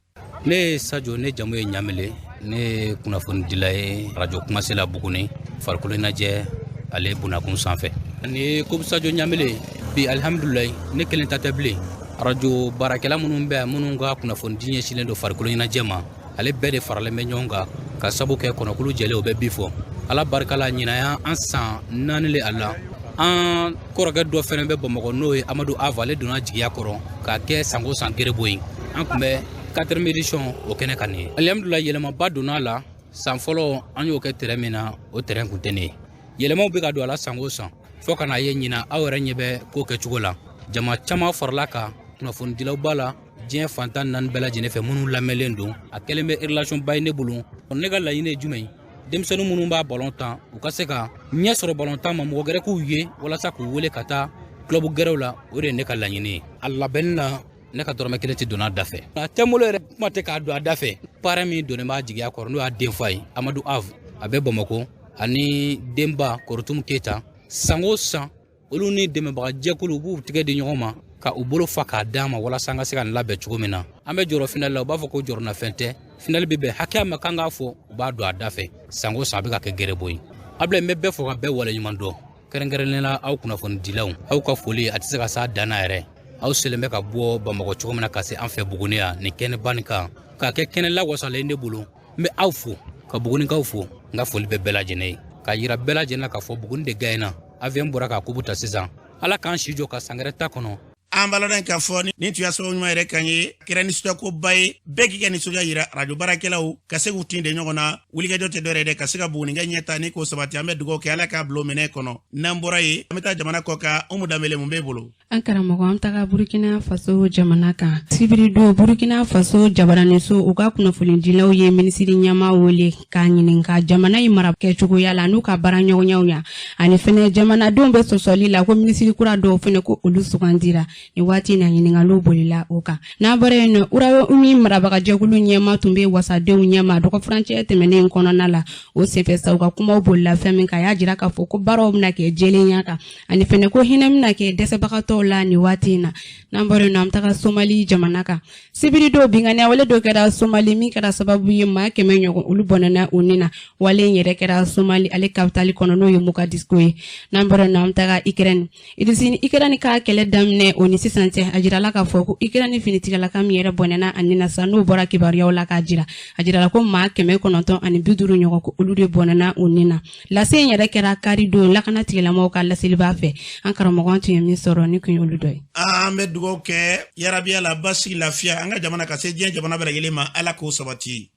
Ne ye Sajo, ne jamu ye Ɲamele, ne ye kunnafonidila ye arajo Kumase la Buguni, farikolo ɲɛnajɛ ale bunakun sanfɛ. Nin ye Coupe Sajo Ɲamele bi, alihamudulilayi, ne kelen ta tɛ bilen. Arajo baarakɛla minnu bɛ yan, minnu ka kunnafonidi ɲɛsinnen don farikolo ɲɛnajɛ ma, ale bɛɛ de faralen bɛ ɲɔgɔn kan ka sabu kɛ kɔnɔkulu jɛlen, o bɛ bi fɔ. Ala barika la, ɲinan y'an san 4 le a la. An kɔrɔkɛ dɔ fɛnɛ bɛ Bamakɔ, n'o ye Amadu Ava, ale donna jigiya kɔrɔ k'a kɛ sanko san gerebo ye. An tun bɛ 4e édition o kɛnɛ kan nin ye. Alihamudulila, yɛlɛmaba donna a la. San fɔlɔ an y'o kɛ terrain min na, o terrain kun tɛ nin ye. Yɛlɛmaw bɛ ka don a la san o san, fo ka n'a ye ɲinan, aw yɛrɛ ɲɛ bɛ ko kɛcogo la. Jama caman farala kan, kunnafonidilaw b'a la diɲɛ fantan naani bɛɛ lajɛlen fɛ minnu lamɛnlen don. A kɛlen bɛ relation ba ye ne bolo. Ne ka laɲini ye jumɛn ye? Denmisɛnnin minnu b'a balon tan, u ka se ka ɲɛ sɔrɔ balon tan ma, mɔgɔ gɛrɛ k'u ye walasa k'u wele ka taa club gɛrɛw la. O de ye ne ka laɲini ye. A labɛnni na, ne ka dɔrɔmɛ kelen tɛ donna a da fɛ. A tɛ n bolo yɛrɛ, kuma tɛ k'a don a da fɛ. Parrain min donnen b'a jigiya kɔrɔ, n'o y'a den fa ye Amadu Ave, a bɛ Bamakɔ, ani denba Korotumu Keyita, san o san olu ni dɛmɛbaga jɛkulu b'u tigɛ di ɲɔgɔn ma ka u bolo fa k'a d'an ma walasa an ka se ka nin labɛn cogo min na. An bɛ jɔrɔ finali la, u b'a fɔ ko jɔrɔnafɛn tɛ, finali bɛ bɛn hakɛya ma kan k'a fɔ, u b'a don a da fɛ. San o san a bɛ ka kɛ gɛrɛbo ye. Abulayi, n bɛ bɛɛ fo ka bɛɛ waleɲuman dɔn, kɛrɛnkɛrɛnnenya la aw kunnafonidilaw. Aw ka foli a tɛ se ka s'a dan na yɛrɛ. Aw selen bɛ ka bɔ Bamakɔ cogo min na ka se an fɛ Buguni yan nin kɛnɛba nin kan, k'a kɛ kɛnɛ lawasalen ne bolo. N bɛ aw fo ka Bugunikaw fo. N ka foli bɛ bɛɛ lajɛlen ye, k'a yira bɛɛ lajɛlen na k'a fɔ Buguni de gagné. AVM bɔra k'a kupu ta sisan. Ala k'an si jɔ ka san wɛrɛ ta kɔnɔ. An b'a lɔn k'a fɔ nin tun y'a sababu ɲuman yɛrɛ kan ye, kɛra nisɔndiyakoba ye, bɛɛ k'i ka nisɔndiya yira. Arajo baarakɛlaw ka se k'u tin de ɲɔgɔn na, wulikajɔ tɛ dɔwɛrɛ dɛ, ka se ka Bugunikɛ ɲɛta ni k'o sabati. An bɛ dugawu kɛ, Ala k'a bila o minɛ kɔnɔ. N'an bɔra yen, an bɛ taa jamana kɔ kan. Umu Danbele, mun b'e bolo? An karamɔgɔ, an taga Burkina Faso jamana kan. Sibiridon, Burkina Faso jabaraniso u ka kunnafonidilaw ye minisiri ɲɛmaa wele k'a ɲininka jamana in mara kɛcogoya la n'u ka baaraɲɔgɔnyaw ya, ani fɛnɛ jamanadenw bɛ sɔsɔli la ko minisiri kura dɔw fɛnɛ ko olu sugandira nin waati na. Ɲininkaliw bolila o kan. N'a bɔra yen nɔ, Royaume-Uni marabagajɛkulu ɲɛma tun bɛ wasadenw ɲɛma dɔgɔfurancɛ tɛmɛnen kɔnɔna la. O senfɛ sa, u ka kumaw bolila fɛn min kan, a y'a jira k'a fɔ ko baaraw bɛna kɛ jɛlenya kan, ani fɛnɛ ko hinɛ bɛna kɛ dɛsɛbagatɔw la nin waati in na. N'an bɔra yen nɔ, an bɛ taga Somali jamana kan. Sibiridon, binkanniya wale dɔ kɛra Somali min kɛra sababu ye maa 100 ɲɔgɔn olu bɔnɛna u ni na. Wale in yɛrɛ kɛra Somali ale capitale kɔnɔ, n'o ye Mogadiscio ye. N'an bɔra yen nɔ, an bɛ taga Ukraine. Irisi ni Ukraine ka kɛlɛ daminɛ o ni sisan cɛ, a jirala k'a fɔ ko Ukraine finitigilaka min yɛrɛ bɔnɛna a ni na sa, n'o bɔra kibaruyaw la k'a jira, a jirala ko maa 950 ɲɔgɔn ko olu de bɔnɛna u ni na. Lase in yɛrɛ kɛra kari don lakana tigilamɔgɔw ka laseliba fɛ. An karamɔgɔ tun ye min sɔrɔ ni kun y'olu dɔ ye. An bɛ dugawu kɛ yarabiya la, basigi, lafiya an ka jamana ka se diɲɛ jamana bɛɛ lajɛlen ma. Ala k'o sabati.